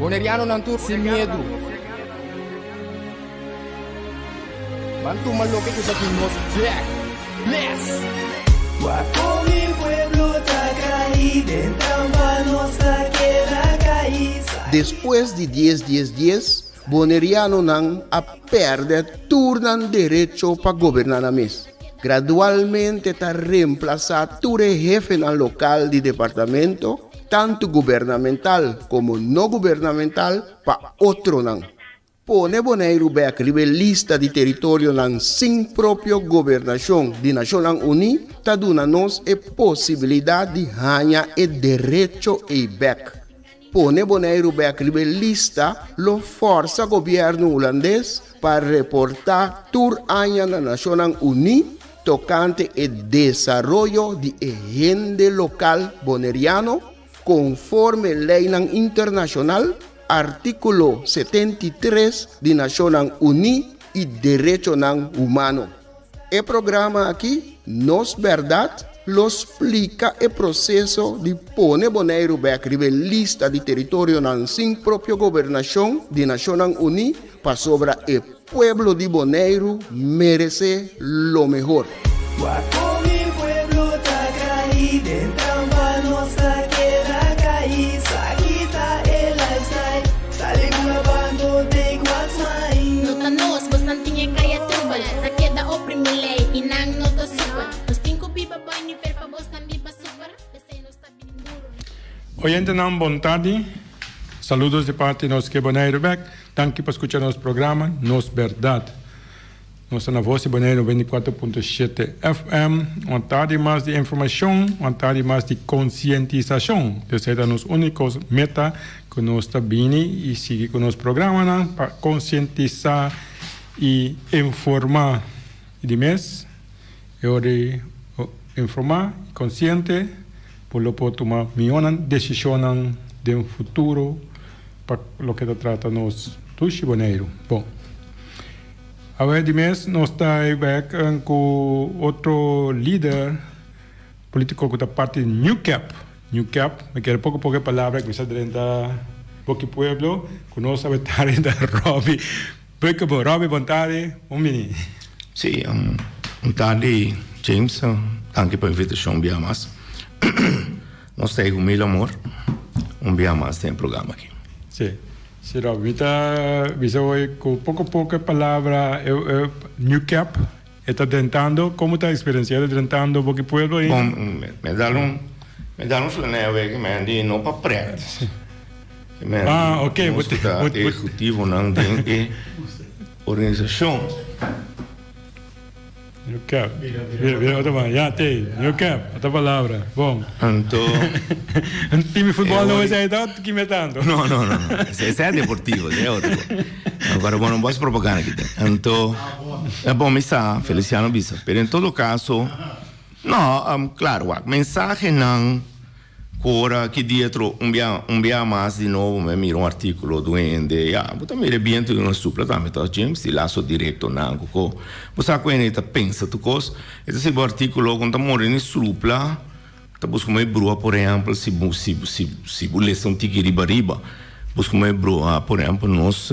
Bonerianonan tur sin miedu. Ban tuma loke ku ta di nos bek. Bless! Wak kon mi pueblo ta kai den trampa nos ta keda kai. Despues di dies dies dies, Bonerianonan a pèrdè tur nan derecho pa goberná nan mes. Gradualmente ta remplasá tur e hefenan lokal di departamento, tantu gubernamental komo no gubernamental, pa otronan. Pone Boneiru bèk riba e lista di teritorionan sin propio gobernashon di Nashonnan Uní ta duna nos e posibilidat di haña e derecho ei bèk. Pone Boneiru bèk riba e lista lo fòrsa gobièrnu hulandes pa reportá tur aña na Nashonnan Uní tokante e desaroyo di e hende lokal boneriano konforme leinan internashonal, artíkulo 73 di Nashonnan Uní i derechonan humano. E programa aki, Nos Bèrdat, lo splika e proseso di pone Boneiru bèk riba e lista di teritorionan sin propio gobernashon di Nashonnan Uní pasobra e pueblo di Boneiru meresé lo mehor. Wak kon mi pueblo ta kai den trampa nos ta keda kai sa kita e lifestyle sali bula bando take what's mine. No ta nos, bosnan tin e kaya trubel Ta keda oprimi lei i nan no ta super Nos tin ku biba bai nivel pa bosnan biba super P'esei nos ta bini duru. Oyentenan bon tardi, saludos di parti nos ke Boneiru bek, danki pa skucha nos programa Nos Berdad. Nos ta na Voz di Boneiru 94.7 FM, un tardi mas di informashon, un tardi mas di konsientisashon. Esei ta nos úniko meta ku nos ta bini i sigui ku nos programanan pa konsientisá i informá. I di mes e ora di informá i konsiente bo lo por tuma mihónan desishonnan den futuro pa loke ta trata nos dushi Boneiru. Bon. Awe di mes nos ta e bek ku otro lider politiko ku ta parti di New Cap. New Cap, mi kere poko poko e palabra ku mi sa drenta boki pueblo ku nos awe tardi ta Robby Buikebo. Robby bon tardi, un bini. Si, un tardi James, danki pa invitashon un bia mas. Nos ta ei ku mil amor un bia mas den e programa aki. Si. Si Rob, mi ta bisa hoy cu poco poco e palabra New Cap e ta drentando, como ta experiencia? E ta drentando boki pueblo ainda? Bon, me dal un, me dal un flaneo weki men di no pa pret. Men Ah, ok, nos cu ta ehecutivonan den e organisacion. New Cap. Mira, mira otro man. Ya, te. New Cap. Otra palabra. Bon. Anto. Team di futbol no esei ta kime tanto. No, no, no, no. Esei es deportivo, esei otro. Agora bo no bos propaganda aki ten. Anto, bon mi sa, Feliciano bisa. Pero en todo caso, no, claro, wak, mensahenan. Ku ora ki dia tro un bia un bia mas di nobo mi a mira un artíkulo di un hende ya bo ta mira e bientu di un supla tambe tos James di laso direkto nan ku ko bo sa ku hende ta pensa tur kos e ta sirbi un artíkulo ku no ta muri ni supla ta buska un brua por ehèmpel si bo si si si bo lesa un tiki riba riba buska un brua por ehèmpel nos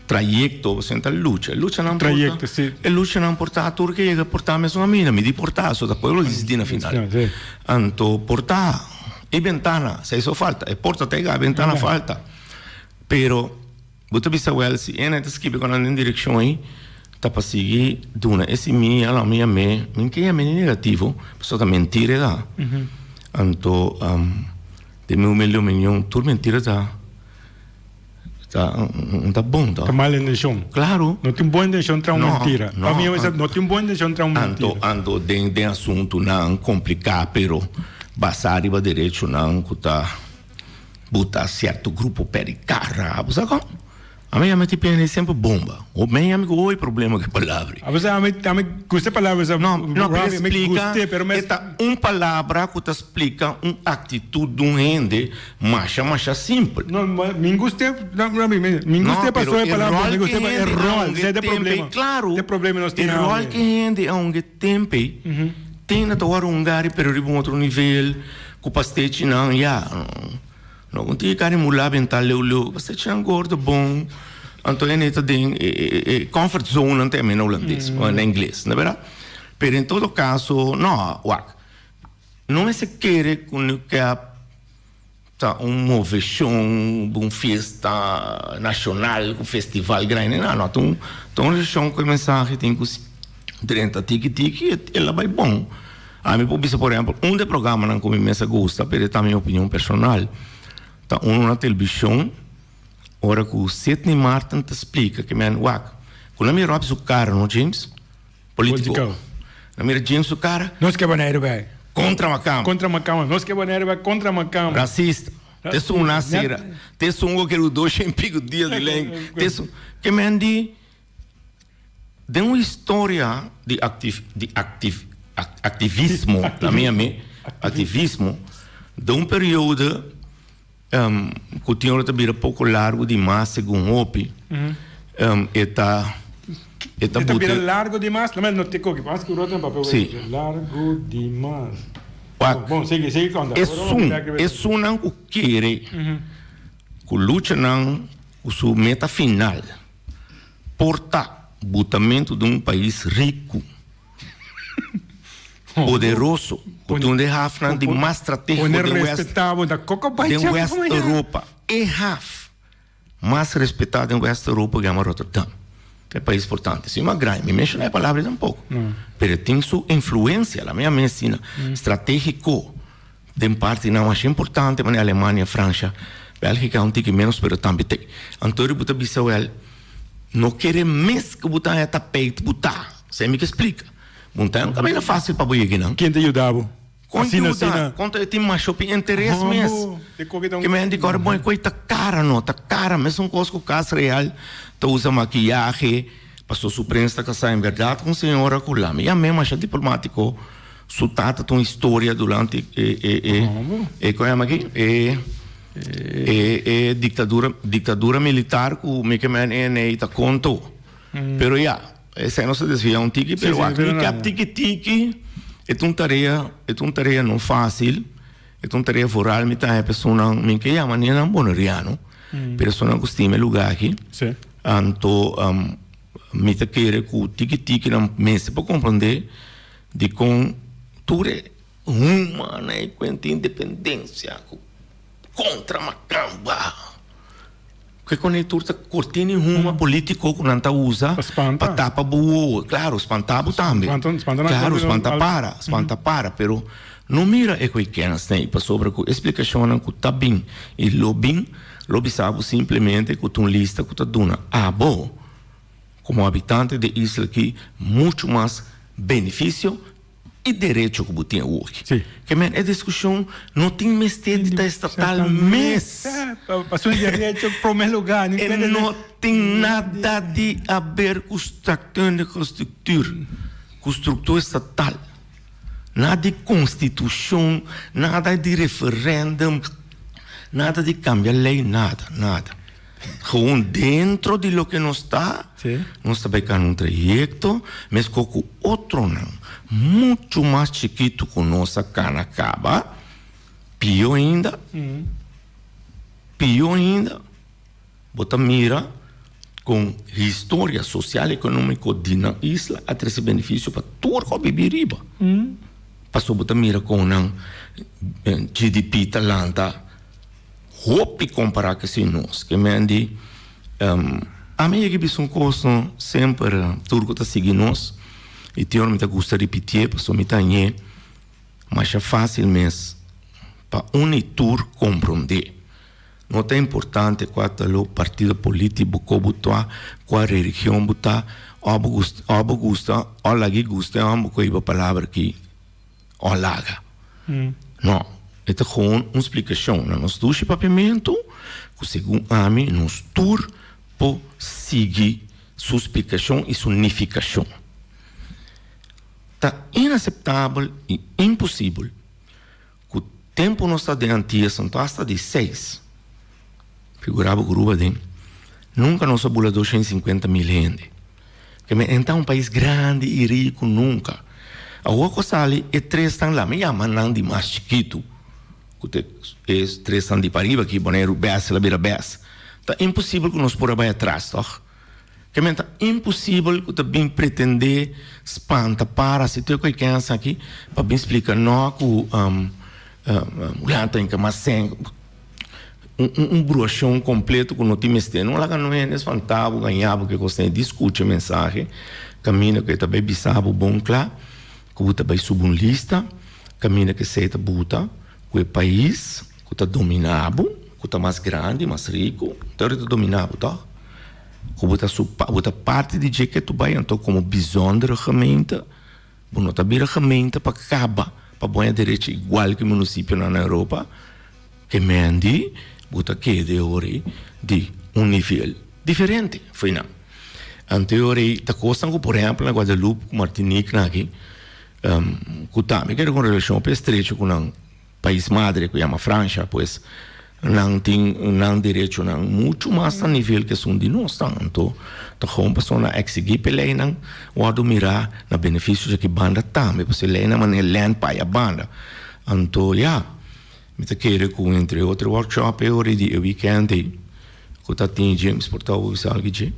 Trayecto, bo senta lucha. E luchanan por ta, e luchanan por ta tur ke yega por ta mesun aminda. Mi di por ta, so ta pueblo disidi na final. Anto por ta e bentana, sa eso falta. E porta ta yega, e bentana falta. Pero bo ta bisa wel si ene ta skibi ku nan den direkshon ei, ta pa sigui duna e simia la mi yam'é, mi ke yam'é ni negativo, pasobra ta mentira e ta. Anto den mi humilde opinion tur mentira ta. Ta un ta bon to. Ta mal intencion. Claro. No tin bon intencion tra un No, mentira. no. Pa mi a no tin bon intencion tra un mentira. Anto, anto den den asuntunan complica pero basa riba derechonan cu ta buta cierto grupo p'e cara. Bo sa con? Ami a meti pende semper bomba. O men ami cu hoy problema cu e palabra. A veces ami ami gusta e palabra esa. No, no, pero Robbie, ami explica, guste, pero e ta un palabra cu ta splica un actitud di un hende masha masha simpel. No, mi guste, no, Robbie, mi, mi guste No, paso pero e palabra, rol mi guste que pa e hende rol, aunque ese ta e tempe, problema. Claro, E problema nos e tin rol awe. que hende aunque tempe, tin na ta wòrdu un gari pero riba un otro nivel, cu pastechinan, ya. No un tiki kari mulá bentá leu leu, basta chan gordo bon. Anto e ta den e comfort zone nan ta yama na hulandes, na ingles, no berdad? Pero en todo caso, no, wak, no mester kere ku Newcap ta un moveshon, un fiesta nashonal, un festival grandi, no, no, ta un ta un reshon ku e mensahe tin ku drenta tiki tiki i el a bai bon. Ami por bisa por ehempel, un di e programanan ku mi mes a gusta, pero e ta mi opinion personal, ta uno na televishon ora ku Sidney Martin ta splika ke men wak, ku nan mira Rob su kara no James? Politico. Nan mira James su kara. Nos ke Boneiru bai. Kontra Makamba. Kontra Makamba. Nos ke Boneiru bai kontra Makamba. Rasista. Te esun na sera. Te esun ku kere dos shen pico dia di leng. Te esun. Ke men di den un historia di activ di activ activismo na mi ami activismo den un periodo Ku tin ora ta bira poko largu di mas segun hopi. E ta e ta bira largu di mas? Lame no te koki pas ku rota papel. Si. Largu di mas. Wak. Bon, sigui, sigui konta. Esun, esunnan ku kere ku luchanan ku su meta final por ta butamentu di un pais riku. Poderoso, ku ta un di e hafnan di mas stratégiko den West, den West Europa. E haf mas respetá den West Europa yama Rotterdam. E pais importante. Si mas grandi, mi menshoná e palabra ei tampoko. Pero e tin su influensia, la mi a mensina, stratégiko den partinan masha importante manera Alemania, Fransha, Bélgika un tiki ménos pero tambe ta ei. Anto bo ta bisa wèl, no kere mes ku bo ta haña tapeit bo ta. Esei mi ke splika. Bo ta un kaminda fásil pa bo yega einan. Ken ta yuda bo? Kon yuda? Kon ta tin mas shopi interes mes? Ke men di kòrda bon e koi ta kara no, ta kara. Mesun kos ku Kas Real ta usa makiyahe pasobra su prens ta kasá en bèrdat ku un señora ku lami yam'é masha diplomátiko. Su tata ta un historia durante e e e e kon yama aki e e e diktadura diktadura militar ku mi ke men e ta konto. Pero ya. Esei nos ta desvia un tiki, pero wak mi kap tiki tiki, e ta un tarea, e ta un tarea no fácil, e ta un tarea vooral mi ta haña personanan, mi ke yama ni nan boneriano, personanan ku stima e lugá aki, anto mi ta kere ku tiki tiki nan mester por komprondé dikon tur e humanan e kuenta independensia ku kontra makamba. Ke con e tur ta cortina y huma politico cu nan ta usa pa tapa bo wowo. Claro, spanta bo tambe. Claro, spanta para, spanta para. Pero no mira e cu e kens nei, pasobra cu e splicacionnan cu ta bin y lo bin, lo bisa bo simplemente cu ta un lista cu ta duna abo como habitante di e isla aki mucho mas beneficio. E derecho ku bo tin awoki. Sí. Ke men e diskushon no tin mester di ta estatal mes. Pasobra e derecho prome lugar. E no tin nada di haber ku staatkundige structuur, ku struktura estatal. Nada di konstitushon, nada di referendum, nada di kambia lei, nada, nada. Gewoon dentro di loke nos ta, nos ta bai kana un trayekto meskos ku otronan muchu mas chikitu ku nos a kana kaba, pió ainda, pió ainda, bo ta mira kon historia sosial ekonómiko di nan isla a trese benefisio pa tur ku a bibi riba. Pasobra bo ta mira kon nan GDP ta lanta. Hopi kompará ku si nos ke men di ami yega bisa un kos no semper tur ku ta sigui nos i tin ora mi ta gusta ripitié pasobra mi ta hañ'é masha fásil mes pa un i tur komprondé. No ta importante kua ta lo partido polítiko ku bo ta, kua religion bo ta, òf bo gusta òf bo gusta òf laga i gusta e hòmber ku hiba palabra aki. O laga. No, e ta gewoon un splikashon na nos dushi papiamentu ku segun ami nos tur por sigui su splikashon i su nifikashon. Ta inaseptabel i imposibel ku tempu nos ta den Antias anto asta di seis, figura bo ku Aruba den, nunka nos a bula 250 mil hende. Ke men ta un pais grandi i riku nunka. Awor ku a sali e tres tan la mi yama nan di mas chikitu. ku ta e tresnan di pariba aki, Boneiru bes el a bira bes. Ta imposibel ku nos por a bai atras, tòg? Ke men ta imposibel ku ta bin pretendé spanta para si tur e kos aki pa bin splika no ku Hulanda ta hinka mas sèn. Un bruashon kompleto ku no tin mester. No laga no hende spanta bo, gaña bo ke kos ei. Di skucha e mensahe kaminda ku e ta bai bisa bo bon kla ku bo ta bai subi un lista kaminda ku esei ta buta ku e pais ku ta dominá bo, ku ta mas grandi, mas riku, ta ora ta dominá bo tòg. Ku bo ta su bo ta parti di dje ke tu bai anto komo bijzondere gemeente bo no ta bira gemeente pa kaba pa bo haña derecho igual ku e munisipionan na Europa ke mendi bo ta keda e ora ei di un nivel diferente fo'i nan. Anto e ora ei ta kosnan ku por ehèmpel na Guadeloupe ku Martinique nan aki ku tambe kere ku un relashon hopi estrecho ku nan. Pais madre ku yama Fransha, pues nan tin nan derechonan muchu mas na nivel ku esun di nos tan. Anto ta gewoon pasobra nan a eksigí pa e leinan wòrdu mirá na benefisio di aki banda tambe, pasobra e leinan manera lèn pa aya banda. Anto ya, mi ta kere ku entre otro workshop e ora di e wikènt ei ku ta tin James por ta bisa algu dje.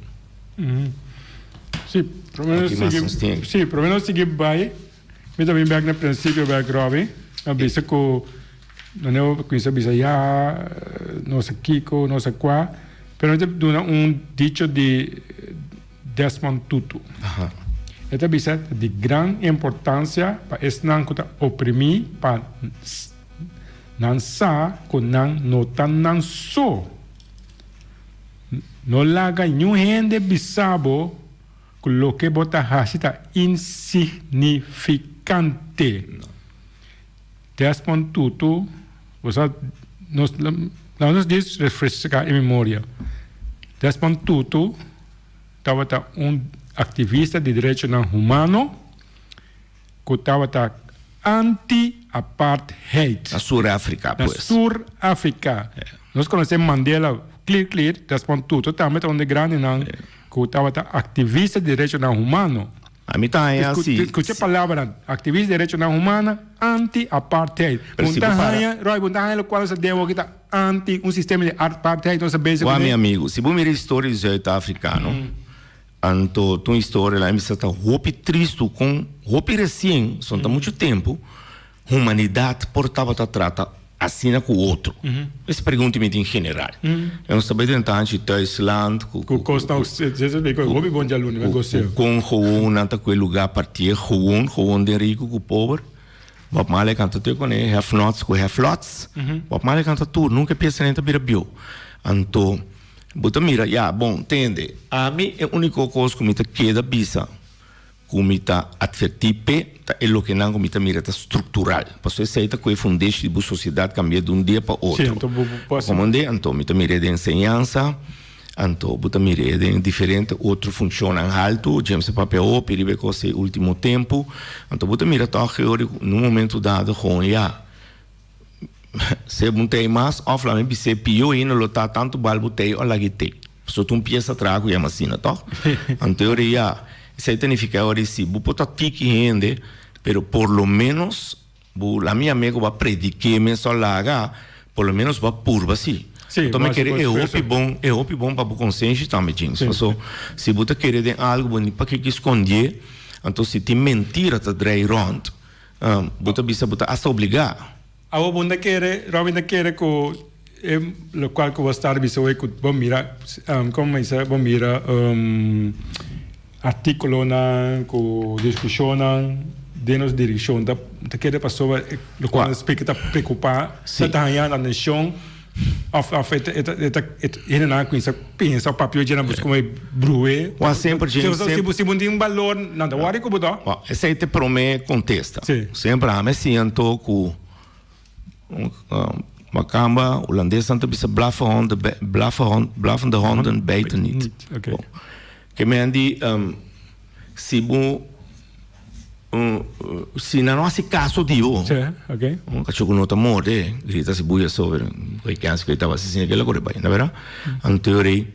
Sí, promé nos sigui, sí, promé nos sigui bai. Mi ta bin bek na principio bek Robby a bisa cu no cuminsa bisa ya no sa kico no sa cua pero mi ta duna un dicho di Desmond Tutu e ta bisa ta di gran importancia pa esnan cu ta oprimi pa nan sa cu nan no ta nan so no laga niun hende bisa bo. Ku loke bo ta hasi ta insignifikante. Desmond Tutu, bo sa, nos, laga nos djis refreská e memoria. Desmond Tutu tabata un aktivista di derechonan humano ku tabata anti-apartheid. Na Sur Afrika, pues. Na Sur Afrika. Nos konosé Mandela klir klir, Desmond Tutu tambe ta un di e grandinan. Ku tabata aktivista di derechonan humano. Ami ta haña si. Skucha e palabranan, aktivista di derechonan humano, anti-apartheid. Pero si bo para. Roy, bo ta haña lokual nos ta den awor ki ta anti un sistema di apartheid nos ta bezig kuné. Wak mi amigu, si bo mira e historia di Zuid-Afrikano, anto ta un historia la mi bisa ta hopi tristu kon hopi resien, son ta muchu tempu, Humanidat por tabata trata asina ku otro? Es pregunta mi tin general. E nos ta bai den tanchi Thuisland ku Ku kos nan hopi bon djaluna mi gos'é. Ku kon gewoon nan ta ku e lugá partié gewoon, gewoon den riku ku pober. Bob Marley kanta tur kuné have nots ku have lots. Bob Marley kanta tur, nunka e piesa nan ta bira bieu. Anto bo ta mira, ya bon, tende, ami e úniko kos ku mi ta keda bisa. Ku mi ta atvertí p'e ta e lokenan ku mi ta mira ta struktural. Pasobra esei ta ku e fundeshi di bo sosiedat kambia di un dia pa otro. Komand'é? Anto mi ta mir'é den enseñansa, anto bo ta mir'é den diferente otro funshonnan haltu. James a papia hopi riba e kos ei último tempu. Anto bo ta mira tòg e ora ku na un momentu dado gewoon ya, se bo tei mas òf laga mi bis'é pió ainda lo ta tantu bal bo tei òf laga e tei. Pasobra ta un piesa traha ku yama asina, tòg? Anto e ora ya, esei ta nifiká e ora si bo por ta tiki hende, pero por lo ménos bo la mi amigo bo a predik'é mes o laga, por lo ménos bo a purba si. Anto mi kere e hopi bon, e hopi bon pa bo konsenshi tambe, James. Paso si bo ta kere den algu bo ni pakiko skondié, anto si tin mentira ta drei rònt, bo ta bisa bo ta asta obligá. Awor bo ta kere, Robin ta kere ku e lokual ku bo sta ta bisa hoy ku bo mira, komo mi bisa, bo mira artíkulonan ku diskushonnan den nos direkshon ta ta kere pasobra e lokual nos splika ta preokupá, ta ta haña atenshon òf òf e ta e ta e ta hendenan a kuminsá pensa òf papia dje nan busca komo e bruh'é. Wak semper James, semper. Si bo tin balor nan ta wòrdu ku bo ta. Wak esei ta e promé kontesta. Semper ami a siña anto ku makamba hulandesnan ta bisa blaffe honden blaffe hond blaffende honden bijten niet. Bon ke men di si bo si nan no hasi kaso di bo un kacho ku no ta morde grita si buya sobre kens ku e tabata siña kila kore bai no berdad anto e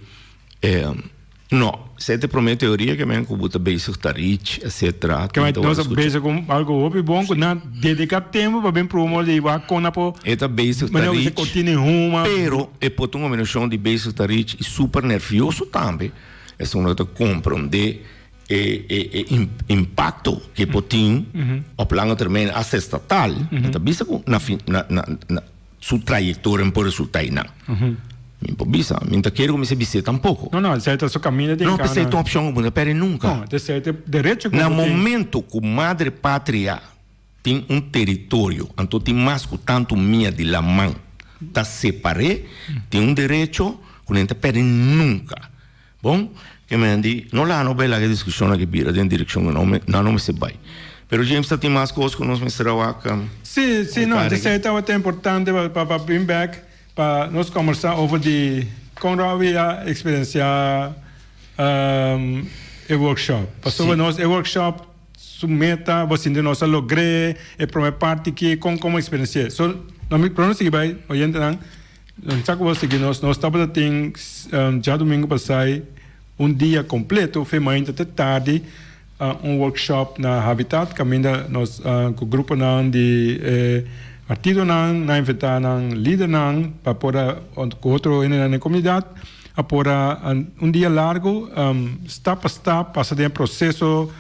No. Esei ta e promé teoria ke men ku bo ta bezig ta rich etcetera. Ke men nos ta bezig ku algo hopi bon ku nan dediká tempu pa bin promo di wak kon nan por E ta bezig ta manera ku rich se kortina e huma. Pero e por ta un kombinashon di bezig ta rich i super nervioso tambe. Esun lo ta komprondé e e e impakto ke por tin op lange termijn hasta estatal. E ta bisa ku na fin na na na. Su trayectoria no por resulta einan. Mi por bisa, mi no ta kere ku mi sa bis'é tampoko. No, no, esei ta su kaminda di No, enkana. p'esei ta un opshon ku bo no ta pèrdè nunka. No, esei ta e derecho ku Na bo tin. momento ku Madre Patria tin un teritorio, anto tin mas ku tantu mia di laman ta separ'é, tin un derecho ku nan ta pèrdè nunka. Bon, ke men di, no laga no bai laga e diskushon aki bira den direkshon ku nan no mester bai. Pero James ta tin mas kos ku nos mester a wak. Sí, sí, no, esei tabata importante pa pa bin bek pa nos kombersá over di kon Robbie a eksperensiá e workshop. Pasobra nos e workshop su meta, bo sinti nos a logr'é e promé parti ki kon komo eksperensi'é. So, promé nos sigui bai, oyentenan. Nos sa ku bo sigui nos. Nos tabata tin djadumingu pasai un dia kompleto, fe mainta te tardi, un workshop na Habitat kaminda nos ku gruponan di e partidonan nan invitá nan lidernan pa por a ku otro hendenan den komunidat a por a un dia largu stap pa stap pasa den e proseso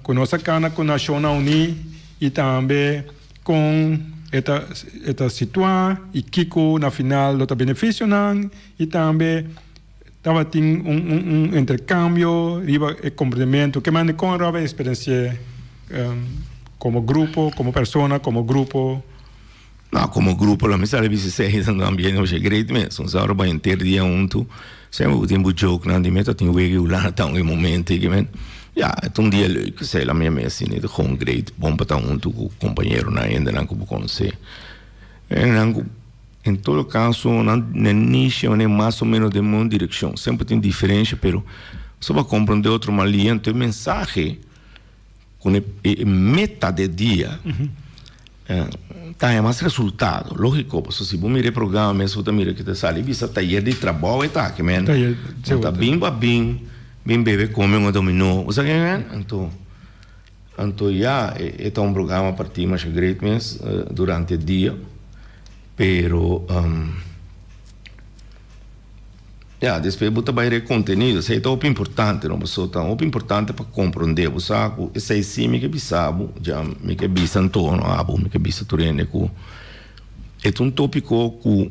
ku nos a kana ku Nashonnan Uní i tambe Kon e ta e ta situá i kiko na final lo ta benefisionan i tambe tabatin un un un interkambio riba e komprendementu. Ke manera kon Rob a eksperensi'é komo grupo, komo persona, komo grupo? No, komo grupo lo mi sa bisa esei ta un ambiente masha great mes. Un sa ora bai henter dia huntu, semper bo tin bo jokenan di mi ta tin wega i hulana ta un e momento ei ke men. Ya, e ta un dia leuk, esei la mi a mes tene, ta gewoon great, bon pa ta huntu ku kompañeronan, hendenan ku bo konosé. Hendenan ku en todo kaso nan nishi manera mas o menos den un direkshon. Semper tin diferensha, pero so pa komprondé otro malia, anto e mensahe ku e meta di e dia ta haña mas resultado. Lógiko, pasobra si bo mira e programa mes bo ta mira ke ta sali bisa tayer di trabou e ta aki men. Bo ta bin pa bin, bin bebe kome un dominó. Bo sa ke men? Anto, anto ya, e ta un programa partí masha great mes durante e dia, pero. Ya, despues bo ta bai re contenido. Esei ta hopi importante, no? Pasobra ta hopi importante pa comprende. Bo sa cu esei si mi ke bisa bo, dja mi ke bisa anto, no abo, mi ke bisa tur hende cu e ta un topico cu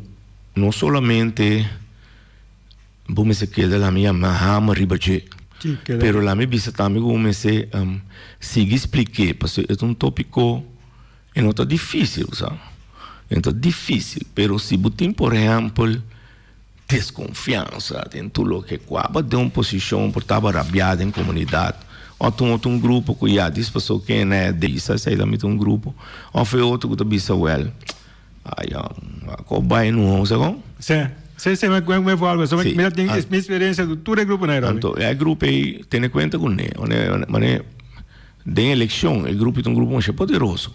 no solamente bo mester keda laga mi yama hamer riba dje, pero laga mi bisa tambe cu bo mester sigui splik'é, pasobra e ta un topico. E no ta difícil, bo sa. E no ta difícil, pero si bo tin por ehempel desconfiansa den tur loke cua bo den un posicion por taba rabia den comunidad of ta un otro un grupo cu ya dis paso ken e bisa esey ta miti un grupo of e otro cu ta bisa wel ay a bay no bo sa con? Sí, sí, sí, me vuelve. So, mi tin mi experiencia cu tur e gruponan ey. Anto e grupo ey tene cuenta cu ne, mane. Den elekshon e grupo ta un grupo masha poderoso.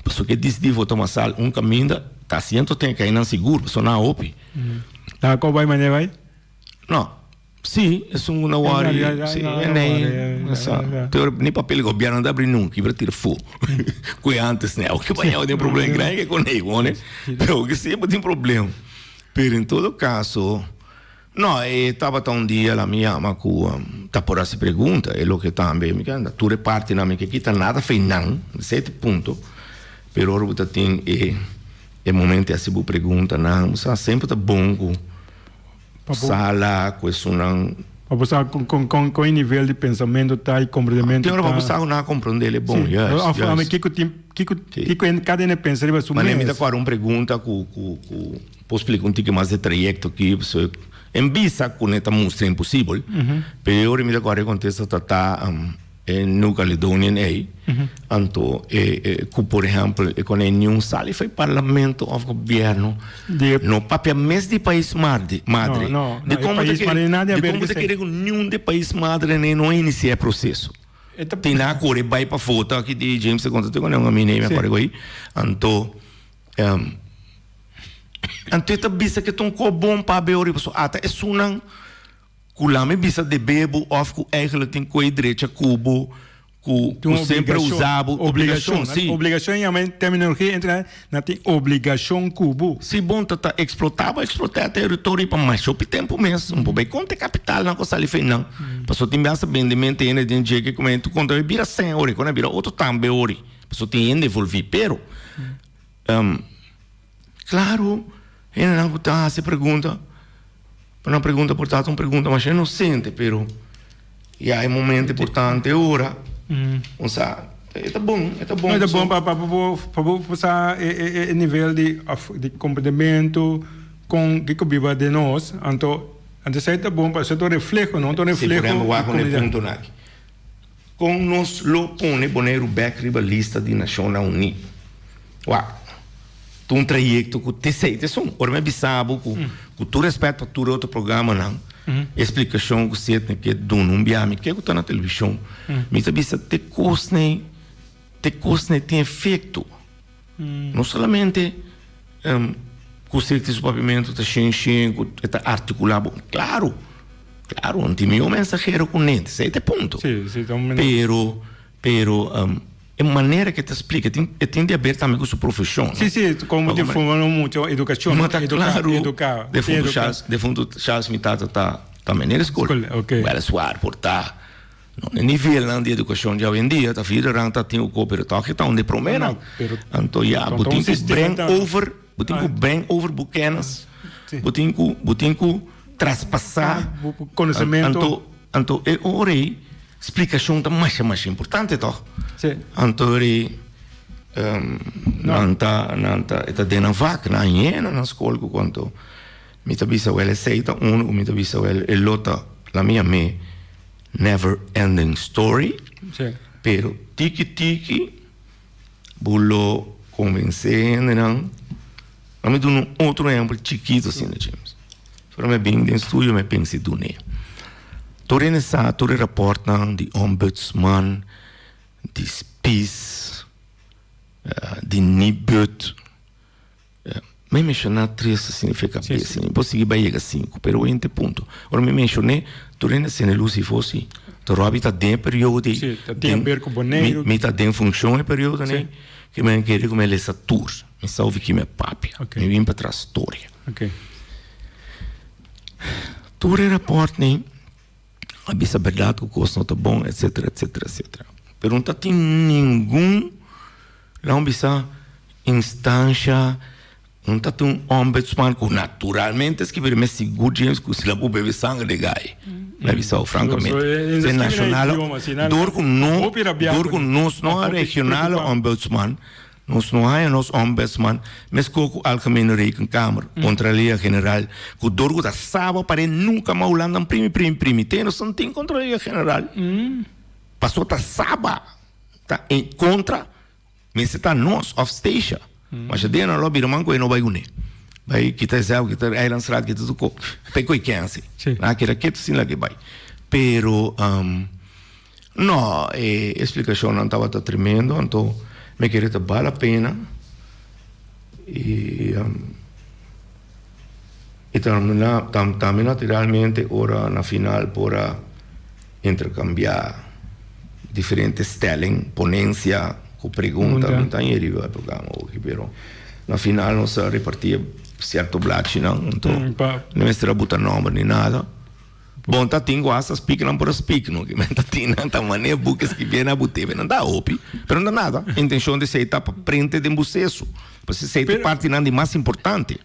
Pasobra ke disidí vota masal un kaminda ta asiento ten kai nan sigur pasobra nan a hopi. Ta ko bai manera bai? No. Si, esun ku na wòri. Si, e nei. Sa. Te ora ni papel di gobièrnu no ta abri nunka, i tira fo. Ku e antes ne. Oke bai tin problema grandi ke konei, wone. Pero oke si bo tin problema. Pero en todo kaso. No, e tabata un dia la mi yama ku ta por hasi pregunta, e loke tambe mi ke anda tur e partinan mi ke kita nada fei nan, esei ta e punto, pero ora bo ta tin e e momento di hasi bo preguntanan, bo sa semper ta bon ku sala ku esunnan. Pa bo sa kon kon kon kon e nivel di pensamentu ta i komprendementu ta. Tin ora pa bo sa ku nan a komprendé el e bon, juist, juist. Of kiko tin kiko kiko kada hende pensa riba su mes. Manera mi ta kòrda un pregunta ku ku ku. Por splika un tiki mas e trayekto aki, pasobra en bisa ku ne ta mustra imposibel, pero ora mi ta kòrda e kontesta ta ta e New Caledonian ei, anto e ku por ehèmpel e koné niun sali for e parlamento òf gobièrnu no papia mes di pais madre. Di komo ta kere, di komo ta kere ku niun di pais madre nei no a inisiá e proseso. Tin nan a kore bai pa vota aki di James ta konta te koné un aminei mi a kòrda ku ei, anto. Anto e ta bisa ke ta un kos bon pa beori pasobra ata esunnan ku. Ku lami bisa debe bo òf ku eigenlijk tin koe drecha ku bo ku Tin ku semper obligashon. usa bo. Obligashon. Obligashon, si. Obligashon yama en terminologia internashonal nan tin obligashon ku bo. Si bon ta ta eksplotá bo a eksplotá e teritorio pa masha hopi tempu mes. Un por bai konta e kapitalnan ku a sali fei nan. Pasobra tin biaha sa bende mente hende den dje ke kume tu konta e bira sèn ori kon a bira otro tambe ori. Pasobra tin hende envolví. Pero Claro, hendenan cu ta haci pregunta, pa nan pregunta por ta un pregunta masha inocente, pero ya e momento importante ora, un sa, e ta bon, e ta bon. No, e ta bon pa pa bo pa bo por sa e e e nivel di of di comprendemento con kico biba den nos, anto anto esey ta bon pasobra ta un refleho, no? Ta un Si, por refleho ehempel, di wak un e comunidad. puntonan aki. Kon nos lo pone Boneiru bèk riba lista di Nashonnan Uní? Wak, ta un trayekto ku te sei te esun. Ora mi a bisa bo ku ku tur rèspèt pa tur e otro programanan, e splikashon ku Sidney ke duna un biaha mi ke ku ta na televishon, mi ta bisa te kosnan, te kosnan tin efekto. No solamente ku Sidney su papiamentu ta shen shen ku e ta artikulá bon, klaro, klaro, no tin mihó mensahero ku nente, esei ta e punto. Pero, pero e manera ku e ta splika e tin e tin di haber tambe ku su profeshon, no? Sí, sí, komo di forma no mucho edukashon, Ma ta eduká, klaro, eduká, defuntu eduká. Charles, defuntu Charles mi tata ta ta meneer skol, Skol, oké. Weliswaar por ta No e nivelnan di edukashon di awendia ta vier rang ta tin oko pero tòg e ta un di proménan. Anto ya bo tin ku bren over bo tin ku bren over bo kènis bo tin ku bo tin ku traspasá Konosementu. Anto anto e ora ei splikashon ta masha masha importante tòg. Anto ora ei nan ta nan ta e ta den nan vak nan yena nan skol ku anto mi ta bisa wèl esei ta unu ku mi ta bisa wèl e lo ta la mi yam'é. Never ending story, Sí. pero tiki tiki bo lo convence hendenan. Lo mi duna un otro ehempel chikito asina, James. Ora mi a bin den studio mi a pensa di dun'e. Tur hende sa tur e raportnan di ombudsman, di spies, di Nibud. Mi menshoná tres ta significa bes, mi por sigui bai yega sinku, pero wente punto. Ora mi menshoné, tur hende sende lus i fosi. Ta Robbie ta den e periodo ei. Sí, ta tin haber ku Boneiru. Mi ta den funshon e periodo ei, ke mi a kere ku mi a lesa tur. Mi sa ofi ki mi a papia. Mi bin pa tras storia. Tur e rapòrtnan a bisa bèrdat ku kos no ta bon, etsetera, etsetera, etsetera. Pero no ta tin ningun. Lo bisa instansha un ta tin un ombudsman ku naturalmente skibi mi sigur James ku si la bo bebe sanger de gai. Mi a bisa bo frankamente. Se nashonal dor ku no dor ku nos no a regionale ombudsman nos no haña nos ombudsman meskos ku Algemene Rekenkamer, Kontraloria General ku dor ku ta saba pare nunka mas Hulanda primi primi primi te nos no tin Kontraloria General paso ta saba. Ta en kontra mester ta nos of Stacia. Masha dia nan lo bira man ku e no bai kuné. Bai kita e sèl, kita Eilandstraat, kita tur ko. Pe ku e kense. Nan a keda ketu sin laga e bai. Pero no, e esplikashonnan tabata tremendo, anto mi kere ta bal la pena. I i tambe naturalmente ora na final por a interkambiá diferente stelling, ponencia ku pregunta, mi ta haña riba e programa oki, pero na final nos a repartí sierto blachinan, anto no mester a buta nomber ni nada. Bon ta tin ku hasta speak nan por a speak no ki men ta tin nan ta mane buki skibi na bu tebe nan ta hopi pero no ta nada intencion di esey ta pa prente den bu seso pasobra esey ta e partinan di mas importante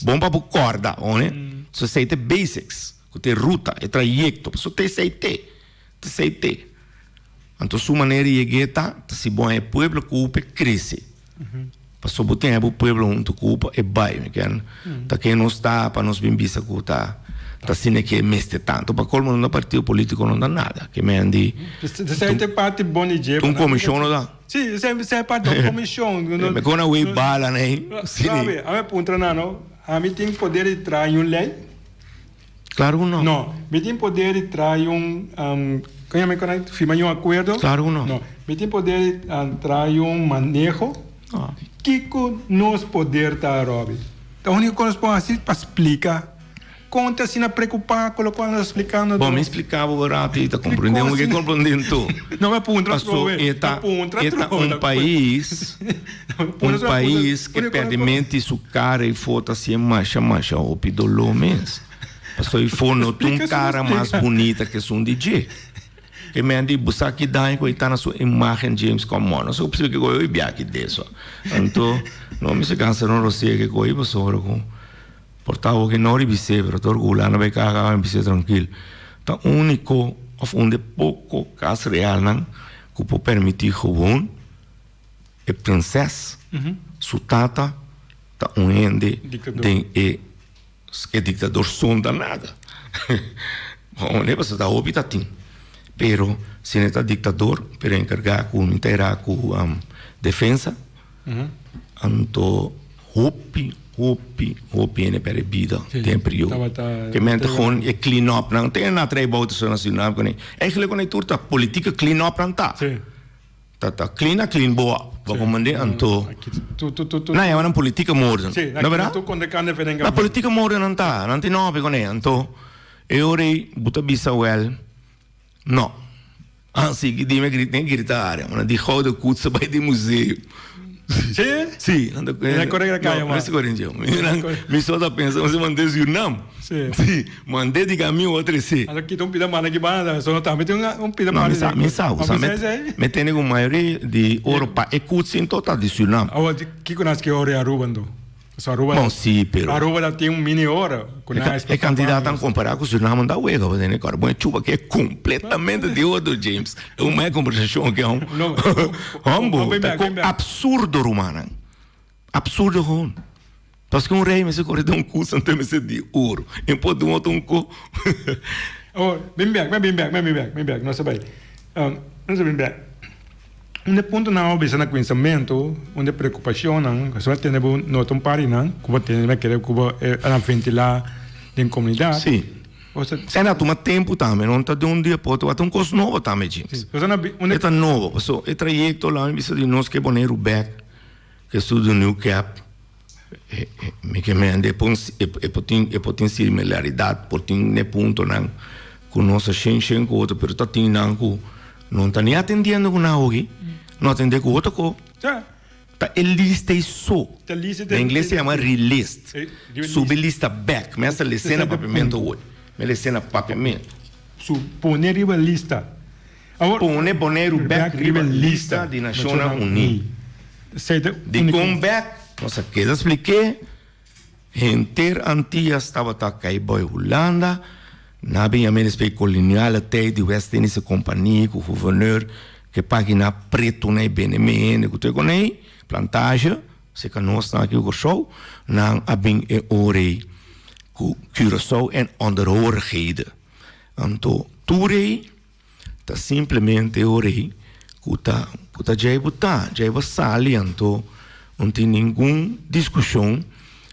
bon pa bo corda one so esey ta e basics ku ta e ruta e trayecto pasobra ta esey te ta esey te anto su manera di yeg'e ta ta si bo a e pueblo ku pe crece. Pasobra bo tin bo pueblo huntu ku bo pa e bai mi ken ta ke nos ta pa nos bin bisa ku ta ta asina ke mester tanto pa kolmo no ta partido politico no ta nada ke men di Esei ta e parti bon di dje un komishon no ta Si esei e parti un komishon Me kon a wei bala nei Sabi ami a puntra nan no ami tin poder di traha un lei Claro ku no. No mi tin poder di traha un kon yama e firma un akuerdo Claro ku no. No mi tin poder di traha un maneho. No. Kiko nos poder ta Robby? Ta úniko ku nos por hasi pa splika. Kon ta asina preokupá ku lokual nos ta splikando? Bon, mi splika bo rato i ta komprendé un ke komprendé anto. No me puntra Paso atrobe, e ta me puntra e ta atrobe. un pais, un pais ke pèrdimenti su kara i fo ta hasié masha masha hopi doló mes. Paso i fo no ta un Splika kara mas splika. bunita ke esun di dje. Ke men di bo sa ki daño ku e ta na su imágen James come on. No sa ku posible ke koe hoy biaha ki deso. Anto no mi se kansa no rosea ke koe pasobra ku. Por ta awor ke no ribisé, pero tur ku Hulanda bai kaga awe bisé trankil. Ta úniko òf un de poko kas realnan ku por permití gewoon e prinses su tata ta un hende den e e diktador sonda nada. Bon, pasobra ta hopi ta tin. Pero si no ta diktador, pero enkargá ku mi ta era ku defensa. Anto hopi, hopi, hopi hende perde bida den e periodo. Ke men ta gewoon e clean up nan. Te na trae bouten so na Suriname kuné. Eigenlijk kuné tur ta politieke clean up nan ta. Ta ta clean a clean bo up. Bo komende anto. Nan yama nan politieke moorden. No berdad? Na politieke moorden nan ta. Nan tin hopi kuné. Anto e ora ei bo ta bisa wel no. Ah si, di mi grita, mi grita área. Mano di gouden koets bai di museo. Sí? Sí. Nan ta Na kore na kaya, ma. No, kore nje. Mi so ta pensa, mi mandé Surinam. Sí. Sí, mandé di kami otro sí. Anto kita un pida mana ki banda, so no tambe tin un pida No, mana. mi sa, mi sa, Ah, mi sa esei? Mi tene ku mayoria di oro pa e koets in total di Surinam. Awor, kiko nas ke oro e Aruba anto? So Aruba Bon, sí, pero Aruba ta tin un mini oro ku E, nan e kantidat tan kompará ku Surinam da wega, bo tene kòrda. Bon, e chupa ke kompletamente di otro, James. E un mei kombersashon ke hom. No, Hombo, bin ta bek, ko bin bek. absurdo, rumannan. Absurdo gewoon. Paske un rei mester kore den un kus anto e mester di oro. E por di un otro un ko. Awor, bin bek, bin bek, bin bek, bin bek, nos a bai. Nos a bin bek. Un de puntonan a bisa na kuminsamentu, un de preokupashonnan, pasobra tende bo nota un par di nan ku bo tende mi a kere ku bo a ventilá den komunidat. Sí. Osea. Esei a tuma tempu tambe, no ta di un dia pa otro, a ta un kos nobo tambe, James. Sí. Osea na un de. E ta nobo, pasobra e trayekto la mi bisa di nos ke Boneiru bèk, ke studio New Cap, mi ke mende e por e por tin e por tin similaridat, por tin e puntonan ku nos a shen shen ku otro, pero ta tin nan ku no ta ni atendiendo ku nan awoki, no atende ku otro ko. Ta e lista ei so. Na ingles se yama relist. Subi lista bek. Mi hasta les'é na papiamentu awoy. Mi a les'é na papiamentu. Su pone riba lista. Awor. Pone Boneiru bek riba lista di Nashonnan Uní. Dikon bek? Nos a keda splik'é. Henter Antillas tabata kai boi Hulanda. Na bin yam'é despues koloniale tijd di West Indische Compagnie ku gouverneur ke pagina pretu na e bende me hende ku te konei, plantage, seka nos nan aki Kòrsou, nan a bin e ora ei ku Curaçao en onderhorigheden. Anto tur ei Ta simplemente e ora ei ku ta ku ta djei bo ta, djei bo sali anto no tin ningun diskushon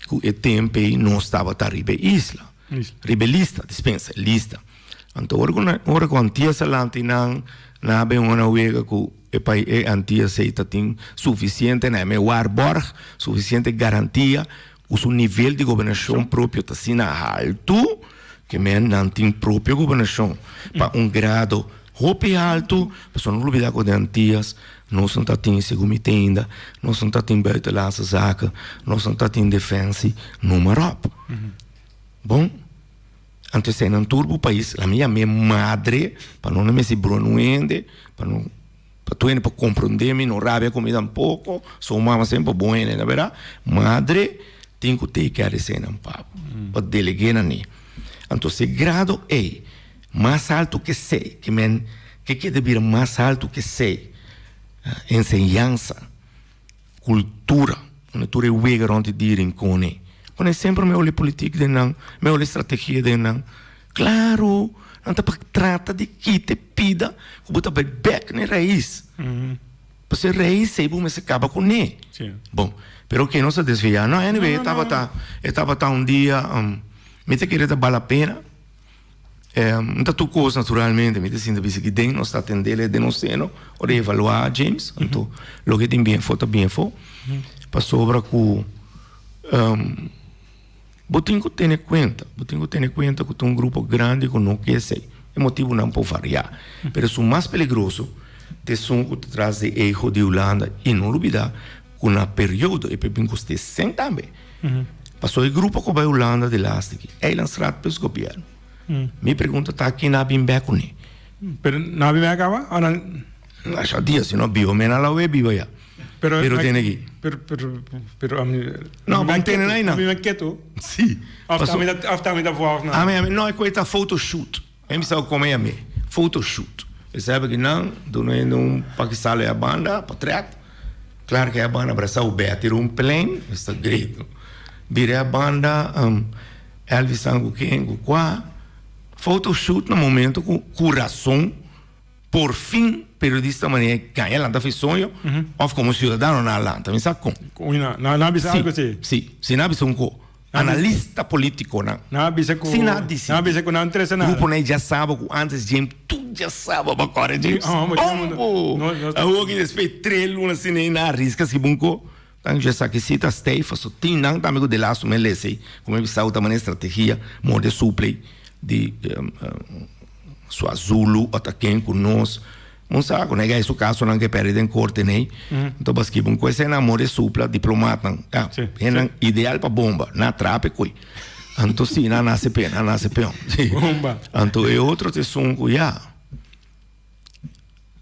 ku e tempu ei nos tabata riba e isla, riba e lista, dispensa, lista. Anto ora ku ora ku Antias a lanta i nan nan a bin una wega ku e pai e Antias ei ta tin sufisiente na e waarborg, sufisiente garantia Ku su nivel di gobernashon propio ta asina haltu ke men nan tin propio gobernashon pa un grado hopi haltu. Pasobra no lubida ku den Antias nos no ta tin, segun mi tenda, nos no ta tin buitenlandse zaken, nos no ta tin defensie, noem maar op. Bon, anto eseinan tur bo pais, laat mi yam'é madre pa no no mester brua nun hende, pa no. Pa tur hende por comprende mi, no rabia cu mi tampoco, so mama semper bon hende, ta berdad? Madre tin cu take care di eseinan pa bo, pa delegue na ni. Anto si e grado ey mas alto ke esey, ke men ke keda bira mas alto ke esey, enseñansa, cultura, unda tur e wega rond di Rincon ey. Pone semper mi holi politik den nan, mi holi strategia den nan. Claro, nan ta pa trata di kita e pida ku bo ta bai bek na e rais. Pasobra e rais ei bo mester kaba kuné. Bon, pero oke nos a desviá. No, anyway, e tabata, e tabata un dia, mi ta kere ta bal la pena. No ta tur kos naturalmente, mi ta sinti bisa ki den nos ta atendé den nos seno ora evaluá James, anto loke tin bien fo ta bien fo, pasobra ku. Bo tin ku tene kuenta, bo tin ku tene kuenta ku ta un grupo grandi ku no ke esei. E motibunan por variá, pero esun mas peligroso ta esun ku ta tras di ego di Hulanda i no lubidá ku na periodo e por bin kost'é sèn tambe. Pasobra e grupo ku bai Hulanda di laatste aki, Eilandsraad plus gobièrnu. Mi pregunta ta ken a bin bèk kuné? Pero nan a bin bèk awa o nan? Masha dia si no biba mi nan lawe biba ya. Pero Pero tene aki. Pero pero pero ami No, bon tene na einan. Ami me ketu. Si. Of ta ami ta of ta ami ta volg nan. Ami ami no e koe ta photoshoot. Mi bisa kome ya mi. Photoshoot. E sabi ki nan duna hende un pakistan ya banda potret. Klaar ke ya banda brasa u bea tira un plein. Esta great no. Bira ya banda Elvis san ku ken ku kua. Photoshoot na momento ku ku rason. Por fin periodista manera gaña lanta fi soño of como ciudadano nan a lanta mi sa con. Con na nan a bisa algo si. Si, si nan a bisa un co. Analista politiconan. Nan a bisa cu Si nan a dicidi. Nan a bisa cu nan trece nada. Grupo nan ya saba cu antes James tur ya saba pa core James. Ombo! Awor ki despues tres luna si nan a risca si bon co. Tan cu esaki si ta stijf paso tin nan tambe cu de laatste moment lesa como e bisa ta manera estrategia morde suple di Swazulu o ta ken cu nos un sa cu nega su casonan ke perde den corte ney enton paski bon cu esena morde supla diplomatnan ya hennan ideal pa bomba na trape cuy anto si nan hace pe nan hace pe anto e otro ta esun cu ya.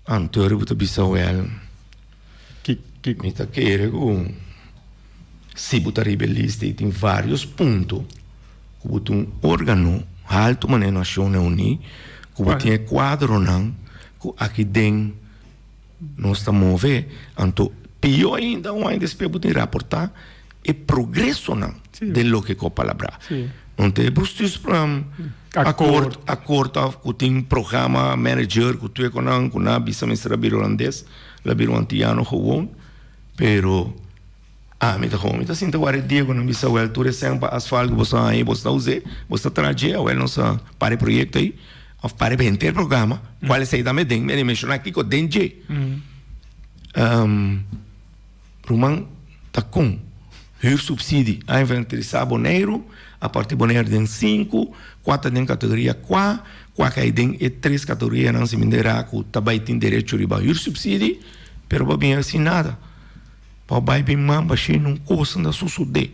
Anto riba ta bisa wel, mi ta kere ku si bo ta riba e lista i tin varios punto ku bo tin un organo haltu manera Nashonnan Uní ku bo tin e kuadronan ku aki den nos ta move, anto pió ainda un aña despues bo tin raportá e progresonan den loke ku a palabrá. No ta e bestuursplan akort akort òf ku tin programa manager ku tur e konan ku nan a bisa mester a bira holandes el a bira un antiano gewoon pero ami ta gewoon mi ta sinta wak e dia ku nan bisa wèl tur e sèn pa asfalt ku boso a haña boso ta us'é boso ta traha dje awèl nos a para e proyekto ei òf para e henter programa kual esei tambe den mi a menshoná kiko den dje. Ruman ta kon huursubsidie a inventarisá Boneiru, a parti Boneiru den sinku, kua ta den kategoria kua, kua kai den e tres kategorianan si mindera ku ta bai tin derecho riba huursubsidie, pero bo a bin sin nada. Bo bai bin man bashí nun kos ta sosodé.